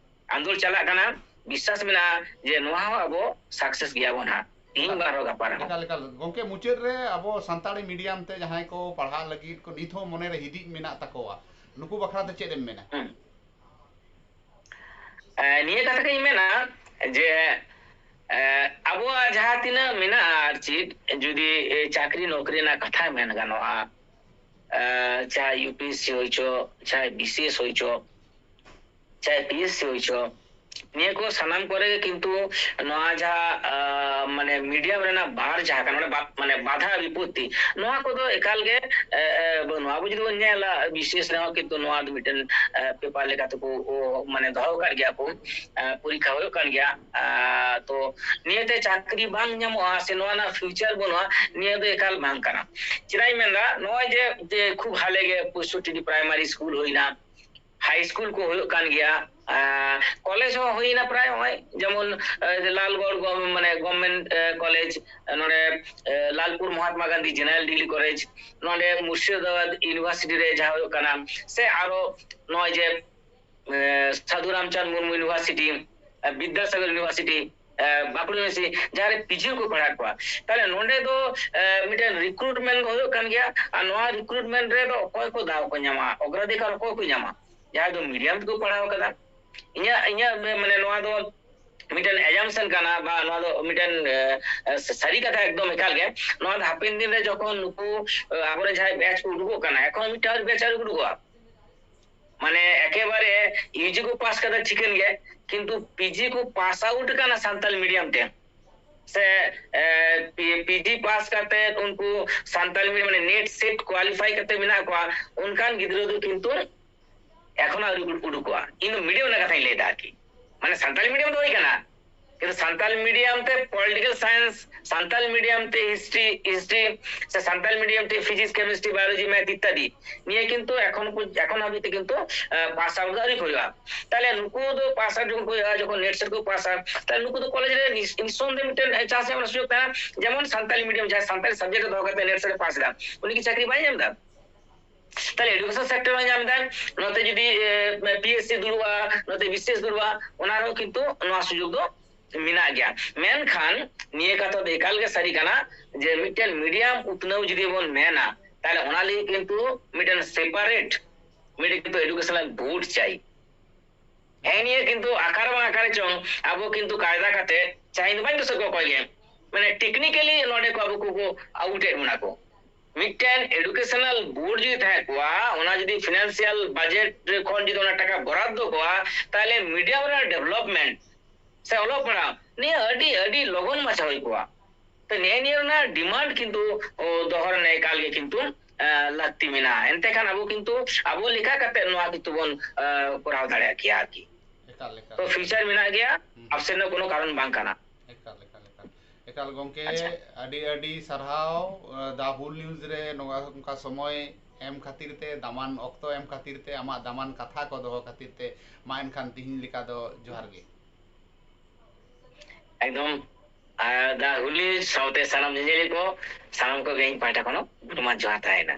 ᱟᱱᱫᱳᱞ ᱪᱟᱞᱟᱜ ᱠᱟᱱᱟ, ᱵᱤᱥᱥᱟᱥ ᱢᱮᱱᱟᱜᱼᱟ ᱡᱮ ᱱᱚᱣᱟ ᱦᱚᱸ ᱟᱵᱚ success ᱜᱮᱭᱟ ᱵᱚᱱ ᱦᱟᱸᱜ ᱛᱤᱦᱤᱧ ᱵᱟᱝ ᱨᱮᱦᱚᱸ ᱜᱟᱯᱟ ᱨᱮᱦᱚᱸ᱾ ᱮᱠᱟᱞ, ᱮᱠᱟᱞ᱾ ᱜᱚᱢᱠᱮ, ᱢᱩᱪᱟᱹᱫ ᱨᱮ ᱟᱵᱚ ᱥᱟᱱᱛᱟᱲᱤ medium ᱛᱮ ᱡᱟᱦᱟᱸᱭ ᱠᱚ ᱯᱟᱲᱦᱟᱜ ᱞᱟᱹᱜᱤᱫ ᱠᱚ ᱱᱤᱛ ᱦᱚᱸ ᱢᱚᱱᱮᱨᱮ ᱦᱤᱫᱤᱡ ᱢᱮᱱᱟᱜ ᱛᱟᱠᱚᱣᱟ, ᱱᱩᱠᱩ ᱵᱟᱠᱷᱨᱟ ᱛᱮ ᱪᱮᱫ ᱮᱢ ᱢᱮᱱᱟ? ᱦᱩᱸ᱾ ᱮ, ᱱᱤᱭᱟᱹ ᱠᱟᱛᱷᱟ ᱜᱤᱧ ᱢᱮᱱᱟ ᱡᱮ, ᱮ, ᱟᱵᱚᱣᱟᱜ ᱡᱟᱦᱟᱸ ᱛᱤᱱᱟᱹᱜ ᱢᱮᱱᱟᱜᱼᱟ ᱟᱨ ᱪᱮᱫ, ᱡᱩᱫᱤ, ᱮ, ᱪᱟᱹᱠᱨᱤ ᱱᱚᱠᱨᱤ ᱨᱮᱱᱟᱜ ᱠᱟᱛᱷᱟ ᱢᱮᱱ ᱜᱟᱱᱚᱜᱼᱟ, ᱮ, ᱪᱟᱦᱮ UPSC ᱦᱩᱭ ᱪᱚ, ᱪᱟᱦᱮ BCS ᱦᱩᱭ ᱪᱚ, ᱪᱟᱦᱮ PSC ᱦᱩᱭ ᱪᱚ, ᱱᱤᱭᱟᱹ ᱠᱚ ᱥᱟᱱᱟᱢ ᱠᱚᱨᱮ ᱜᱮ ᱠᱤᱱᱛᱩ ᱱᱚᱣᱟ ᱡᱟᱦᱟᱸ, ᱟ, ᱢᱟᱱᱮ medium ᱨᱮᱱᱟᱜ ᱵᱟᱨ ᱡᱟᱦᱟᱸ ᱠᱟᱱᱟ, ᱢᱟᱱᱮ ᱵᱟ-, ᱢᱟᱱᱮ ᱵᱟᱫᱷᱟ ᱵᱤᱯᱚᱛᱛᱤ, ᱱᱚᱣᱟ ᱠᱚᱫᱚ ᱮᱠᱟᱞ ᱜᱮ, ᱮ, ᱮ, ᱵᱟᱹᱱᱩᱜᱼᱟ᱾ ᱟᱵᱚ ᱡᱩᱫᱤ ᱵᱚᱱ ᱧᱮᱞᱟ, BCS ᱨᱮᱦᱚᱸ ᱠᱤᱱᱛᱩ ᱱᱚᱣᱟ ᱫᱚ ᱢᱤᱫᱴᱮᱱ, ᱮ, paper ᱞᱮᱠᱟ ᱛᱮᱠᱚ, ᱚ, ᱢᱟᱱᱮ ᱫᱚᱦᱚ ᱟᱠᱟᱫ ᱜᱮᱭᱟ ᱠᱚ, ᱮ, ᱯᱚᱨᱤᱠᱠᱷᱟ ᱦᱩᱭᱩᱜ ᱠᱟᱱ ᱜᱮᱭᱟ᱾ ᱟ, ᱛᱚ ᱱᱤᱭᱟᱹᱛᱮ ᱪᱟᱹᱠᱨᱤ ᱵᱟᱝ ᱧᱟᱢᱚᱜᱼᱟ ᱥᱮ ᱱᱚᱣᱟ ᱨᱮᱱᱟᱜ future ᱵᱟᱹᱱᱩᱜᱼᱟ, ᱱᱤᱭᱟᱹ ᱫᱚ ᱮᱠᱟᱞ ᱵᱟᱝ ᱠᱟᱱᱟ᱾ ᱪᱮᱫᱟᱜ ᱤᱧ ᱢᱮᱱᱫᱟ, ᱱᱚᱜᱼᱚᱭ ᱡᱮ, ᱡᱮ ᱠᱷᱩᱵ ᱦᱟᱞᱮ ᱜᱮ ᱯᱚᱸᱭᱥᱚᱴᱴᱤ primary school ᱦᱩᱭᱱᱟ, high school ᱠᱚ ᱦᱩᱭᱩᱜ ᱠᱟᱱ ᱜᱮᱭᱟ, ᱟᱨ college ᱦᱚᱸ ᱦᱩᱭᱱᱟ ᱯᱨᱟᱭ ᱱᱚᱜᱼᱚᱭ ᱡᱮᱢᱚᱱ, ᱮ, ᱞᱟᱞᱜᱚᱲ ᱜᱚ-, ᱢᱟᱱᱮ government, ᱮ, college, ᱱᱚᱰᱮ, ᱮ, Lalpur Mahatma Gandhi general degree college, ᱱᱚᱰᱮ ᱢᱩᱨᱥᱤᱫᱟᱵᱟᱫ university ᱨᱮ ᱡᱟᱦᱟᱸ ᱦᱩᱭᱩᱜ ᱠᱟᱱᱟ, ᱥᱮ ᱟᱨᱚ ᱱᱚᱜᱼᱚᱭ ᱡᱮ, ᱮ, ᱥᱟᱫᱷᱩ ᱨᱟᱢᱪᱟᱸᱫᱽ ᱢᱩᱨᱢᱩ university, ᱮ, ᱵᱤᱫᱽᱫᱟᱥᱟᱜᱚᱨ university, ᱮ, ᱵᱟᱸᱠᱩᱲᱟ university, ᱡᱟᱦᱟᱸ ᱨᱮ PG ᱠᱚ ᱯᱟᱲᱦᱟᱣᱮᱫ ᱠᱚᱣᱟ, ᱛᱟᱦᱞᱮ ᱱᱚᱰᱮ ᱫᱚ, ᱮ, ᱢᱤᱫᱴᱮᱱ recruitment ᱫᱚ ᱦᱩᱭᱩᱜ ᱠᱟᱱ ᱜᱮᱭᱟ᱾ ᱟᱨ ᱱᱚᱣᱟ recruitment ᱨᱮᱫᱚ ᱚᱠᱚᱭ ᱠᱚ ᱫᱟᱣ ᱠᱚ ᱧᱟᱢᱟ, ᱚᱜᱨᱟᱫᱷᱤᱠᱟᱨ ᱚᱠᱚᱭ ᱠᱚ ᱧᱟᱢᱟ? ᱡᱟᱦᱟᱸᱭ ᱫᱚ medium ᱛᱮᱠᱚ ᱯᱟᱲᱦᱟᱣ ᱠᱟᱫᱟ᱾ ᱤᱧᱟᱹᱜ, ᱤᱧᱟᱹᱜ ᱢᱟᱱᱮ ᱱᱚᱣᱟ ᱫᱚ ᱢᱤᱫᱴᱮᱱ assumption ᱠᱟᱱᱟ, ᱵᱟ ᱱᱚᱣᱟ ᱫᱚ ᱢᱤᱫᱴᱮᱱ, ᱮ, ᱮ, ᱥᱟᱹᱨᱤ ᱠᱟᱛᱷᱟ ᱮᱠᱫᱚᱢ ᱮᱠᱟᱞ ᱜᱮ᱾ ᱱᱚᱣᱟ ᱫᱚ ᱦᱟᱯᱮᱱ ᱫᱤᱱ ᱨᱮ ᱡᱚᱠᱷᱚᱱ ᱱᱩᱠᱩ, ᱮ, ᱟᱵᱚᱨᱮᱱ ᱡᱟᱦᱟᱸᱭ batch ᱠᱚ ᱩᱰᱩᱠᱚᱜ ᱠᱟᱱᱟ, ᱮᱠᱷᱚᱱ ᱢᱤᱫᱴᱟᱝ batch ᱟᱹᱣᱨᱤ ᱩᱰᱩᱠᱚᱜᱼᱟ᱾ ᱢᱟᱱᱮ ᱮᱠᱮᱵᱟᱨᱮ UG ᱠᱚ pass ᱠᱟᱫᱟ ᱴᱷᱤᱠᱟᱹᱱ ᱜᱮ, ᱠᱤᱱᱛᱩ PG ᱠᱚ pass out ᱠᱟᱱᱟ ᱥᱟᱱᱛᱟᱲ medium ᱛᱮ᱾ ᱥᱮ ᱯᱤᱡᱤ ᱯᱟᱥ ᱠᱟᱛᱮ ᱩᱱᱠᱩ ᱥᱟᱱᱛᱟᱲᱤ ᱢᱤᱰᱤᱭᱟᱢ ᱢᱟᱱᱮ ᱱᱮᱴ ᱥᱮᱴ ᱠᱳᱣᱟᱞᱤᱯᱷᱟᱭ ᱠᱟᱛᱮ ᱢᱮᱱᱟᱜ ᱠᱚᱣᱟ, ᱚᱱᱠᱟᱱ ᱜᱤᱫᱽᱨᱟᱹ ᱫᱚ ᱠᱤᱱᱛᱩ ᱮᱠᱷᱚᱱ ᱟᱹᱣᱨᱤ ᱩᱰᱩ- ᱩᱰᱩᱠᱚᱜᱼᱟ᱾ ᱤᱧ ᱫᱚ ᱢᱤᱰᱤᱭᱟᱢ ᱨᱮᱱᱟᱜ ᱠᱟᱛᱷᱟᱧ ᱞᱟᱹᱭ ᱮᱫᱟ ᱟᱨᱠᱤ᱾ ᱢᱟᱱᱮ ᱥᱟᱱᱛᱟᱲᱤ ᱢᱤᱰᱤᱭᱟᱢ ᱫᱚ ᱦᱩᱭ ᱠᱟᱱᱟ, ᱠᱤᱱᱛᱩ ᱥᱟᱱᱛᱟᱲᱤ ᱢᱤᱰᱤᱭᱟᱢ ᱛᱮ ᱯᱚᱞᱤᱴᱤᱠᱟᱞ ᱥᱟᱭᱮᱱᱥ, ᱥᱟᱱᱛᱟᱲᱤ ᱢᱤᱰᱤᱭᱟᱢ ᱛᱮ ᱦᱤᱥᱴᱨᱤ ᱦᱤᱥᱴᱨᱤ ᱥᱮ ᱥᱟᱱᱛᱟᱲᱤ ᱢᱤᱰᱤᱭᱟᱢ ᱛᱮ ᱯᱷᱤᱡᱤᱠᱥ ᱠᱮᱢᱤᱥᱴᱨᱤ ᱵᱟᱭᱳᱞᱚᱡᱤ ᱢᱮᱛᱷ ᱤᱛᱛᱟᱫᱤ ᱱᱤᱭᱟᱹ ᱠᱤᱱᱛᱩ ᱮᱠᱷᱚᱱ ᱠᱚ- ᱮᱠᱷᱚᱱ ᱦᱟᱹᱵᱤᱡ ᱛᱮ ᱠᱤᱱᱛᱩ ᱯᱟᱥ ᱟᱣᱩᱴ ᱫᱚ ᱟᱹᱣᱨᱤ ᱦᱩᱭᱩᱜᱼᱟ᱾ ᱛᱟᱦᱞᱮ ᱱᱩᱠᱩ ᱫᱚ ᱯᱟᱥ ᱟᱣᱩᱴ ᱡᱚᱠᱷᱚᱱ ᱠᱚ ᱦᱩᱭᱩᱜᱼᱟ, ᱡᱚᱠᱷᱚᱱ ᱱᱮᱴ ᱥᱮᱴ ᱠᱚ ᱯᱟᱥᱟ, ᱛᱟᱦᱞᱮ ᱱᱩᱠᱩ ᱫᱚ ᱠᱚᱞᱮᱡᱽ ᱨᱮ ᱱᱤᱥ- ᱱᱤᱥᱥᱚᱱᱫᱮᱦ ᱢᱤᱫᱴᱮᱱ ᱪᱟᱱᱥ ᱧᱟᱢ ᱨᱮᱱᱟᱜ ᱥᱩᱡᱳᱜᱽ ᱛᱟᱦᱮᱱᱟ᱾ ᱡᱮᱢᱚᱱ ᱥᱟᱱᱛᱟᱲᱤ ᱢᱤᱰᱤᱭᱟᱢ ᱡᱟᱦᱟᱸᱭ ᱥᱟᱱᱛᱟᱲᱤ ᱥᱟᱵᱡᱮᱠᱴ ᱨᱮ ᱫᱚᱦᱚ ᱠᱟᱛᱮ ᱱᱮᱴ ᱥᱮᱴ ᱮ ᱯᱟᱥ ᱮᱫᱟ, ᱩᱱᱤ ᱠᱤ ᱪᱟᱹᱠᱨᱤ ᱵᱟᱭ ᱧᱟᱢ ᱮᱫᱟ? ᱛᱟᱦᱞᱮ ᱮᱰᱩᱠᱮᱥᱚᱱ ᱥᱮᱠᱴᱚᱨ ᱦᱚᱸ ᱧᱟᱢ ᱮᱫᱟᱭ, ᱱᱚᱛᱮ ᱡᱩᱫᱤ ᱯᱤᱮᱥᱥᱤ ᱫᱩᱲᱩᱵᱼᱟ, ᱱᱚᱛᱮ ᱵᱤᱥᱤᱮᱥ ᱫᱩᱲᱩᱵᱼᱟ, ᱚᱱᱟ ᱨᱮᱦᱚᱸ ᱠᱤᱱᱛᱩ ᱱᱚᱣᱟ ᱥᱩᱡᱳᱜᱽ ᱫᱚ ᱢᱮᱱᱟᱜ ᱜᱮᱭᱟ᱾ ᱢᱮᱱᱠᱷᱟᱱ ᱱᱤᱭᱟᱹ ᱠᱟᱛᱷᱟ ᱫᱚ ᱮᱠᱟᱞ ᱜᱮ ᱥᱟᱹᱨᱤ ᱠᱟᱱᱟ ᱡᱮ ᱢᱤᱫᱴᱮᱱ ᱢᱤᱰᱤᱭᱟᱢ ᱩᱛᱱᱟᱹᱣ ᱡᱩᱫᱤ ᱵᱚᱱ ᱢᱮᱱᱟ, ᱛᱟᱦᱞᱮ ᱚᱱᱟ ᱞᱟᱹᱜᱤᱫ ᱠᱤᱱᱛᱩ ᱢᱤᱫᱴᱮᱱ ᱥᱮᱯᱟᱨᱮᱴ ᱢᱤᱫᱴᱮᱱ ᱠᱤᱱᱛᱩ ᱮᱰᱩᱠᱮᱥᱚᱱᱟᱞ ᱵᱳᱨᱰ ᱪᱟᱭ᱾ ᱦᱮᱸ, ᱱᱤᱭᱟᱹ ᱠᱤᱱᱛᱩ ᱚᱠᱟᱨᱮ ᱵᱟᱝ ᱚᱠᱟᱨᱮ ᱪᱚᱝ ᱟᱵᱚ ᱠᱤᱱᱛᱩ ᱠᱟᱭᱫᱟ ᱠᱟᱛᱮ, ᱪᱟᱦᱮ ᱤᱧ ᱫᱚ ᱵᱟᱹᱧ ᱫᱳᱥᱮᱫ ᱠᱚᱣᱟ ᱚᱠᱚᱭ ᱜᱮ, ᱢᱟᱱᱮ ᱴᱮᱠᱱᱤᱠᱮᱞᱤ ᱱᱚᱰᱮ ᱠᱚ ᱟᱵᱚ ᱠᱚ ᱟᱣᱩᱴᱮᱰ ᱵᱚᱱᱟ ᱠᱚ᱾ ᱢᱤᱫᱴᱮᱱ ᱮᱰᱩᱠᱮᱥᱚᱱᱟᱞ ᱵᱳᱨᱰ ᱡᱩᱫᱤ ᱛᱟᱦᱮᱸ ᱠᱚᱜᱼᱟ, ᱚᱱᱟ ᱡᱩᱫᱤ ᱯᱷᱤᱱᱟᱱᱥᱤᱭᱟᱞ ᱵᱟᱡᱮᱴ ᱠᱷᱚᱱ ᱡᱩᱫᱤ ᱚᱱᱟ ᱴᱟᱠᱟ ᱵᱚᱨᱟᱫᱫᱚ ᱠᱚᱜᱼᱟ, ᱛᱟᱦᱞᱮ ᱢᱤᱰᱤᱭᱟᱢ ᱨᱮᱱᱟᱜ ᱰᱮᱵᱷᱞᱚᱯᱢᱮᱱᱴ ᱥᱮ ᱚᱞᱚᱜ ᱯᱟᱲᱦᱟᱣ ᱱᱤᱭᱟᱹ ᱟᱹᱰᱤ ᱟᱹᱰᱤ ᱞᱚᱜᱚᱱ ᱢᱟᱪᱷᱟ ᱦᱩᱭ ᱠᱚᱜᱼᱟ᱾ ᱛᱚ ᱱᱤᱭᱟᱹ ᱱᱤᱭᱟᱹ ᱨᱮᱱᱟᱜ ᱰᱤᱢᱟᱱᱰ ᱠᱤᱱᱛᱩ ᱚ, ᱫᱚᱦᱚ ᱨᱮᱱᱟᱜ ᱮᱠᱟᱞ ᱜᱮ ᱠᱤᱱᱛᱩ ᱞᱟᱹᱠᱛᱤ ᱢᱮᱱᱟᱜᱼᱟ᱾ ᱮᱱᱛᱮ ᱠᱷᱟᱱ ᱟᱵᱚ ᱠᱤᱱᱛᱩ ᱟᱵᱚ ᱞᱮᱠᱟ ᱠᱟᱛᱮ ᱱᱚᱣᱟ ᱠᱤᱱᱛᱩ ᱵᱚᱱ ᱠᱚᱨᱟᱣ ᱫᱟᱲᱮᱭᱟᱜ ᱜᱮᱭᱟ ᱟᱨᱠᱤ᱾ ᱮᱠᱟᱞ ᱮᱠᱟᱞ᱾ ᱛᱚ ᱯᱷᱤᱭᱩᱪᱟᱨ ᱢᱮᱱᱟᱜ ᱜᱮᱭᱟ, ᱟᱯᱥᱮᱴ ᱨᱮᱱᱟᱜ ᱠᱳᱱᱳ ᱠᱟᱨᱚᱱ ᱵᱟᱝ ᱠᱟᱱᱟ᱾ ᱮᱠᱟᱞ ᱮᱠᱟᱞ ᱮᱠᱟᱞ᱾ ᱮᱠᱟᱞ ᱜᱚᱢᱠᱮ, ᱟᱪᱪᱷᱟ᱾ ᱟᱹᱰᱤ ᱟᱹᱰᱤ ᱥᱟᱨᱦᱟᱣ ᱫᱟ ᱦᱩᱞ ᱱᱤᱭᱩᱡᱽ ᱨᱮ ᱱᱚᱝᱠᱟ ᱚᱱᱠᱟ ᱥᱚᱢᱚᱭ ᱮᱢ ᱠᱷᱟᱹᱛᱤᱨ ᱛᱮ, ᱫᱟᱢᱟᱱ ᱚᱠᱛᱚ ᱮᱢ ᱠᱷᱟᱹᱛᱤᱨ ᱛᱮ, ᱟᱢᱟᱜ ᱫᱟᱢᱟᱱ ᱠᱟᱛᱷᱟ ᱠᱚ ᱫᱚᱦᱚ ᱠᱷᱟᱹᱛᱤᱨ ᱛᱮ᱾ ᱢᱟ ᱮᱱᱠᱷᱟᱱ ᱛᱤᱦᱤᱧ ᱞᱮᱠᱟ ᱫᱚ ᱡᱚᱦᱟᱨ ᱜᱮ᱾ ᱮᱠᱫᱚᱢ ᱫᱟ ᱦᱩᱞ ᱱᱤᱭᱩᱡᱽ ᱥᱟᱶᱛᱮ ᱥᱟᱱᱟᱢ ᱧᱮᱧᱮᱞᱤᱭᱟᱹ ᱠᱚ, ᱥᱟᱱᱟᱢ ᱠᱚᱜᱮ ᱤᱧ ᱯᱟᱦᱴᱟ ᱠᱷᱚᱱ ᱦᱚᱸ ᱜᱩᱴᱢᱟᱱ ᱡᱚᱦᱟᱨ ᱛᱟᱦᱮᱸᱭᱮᱱᱟ᱾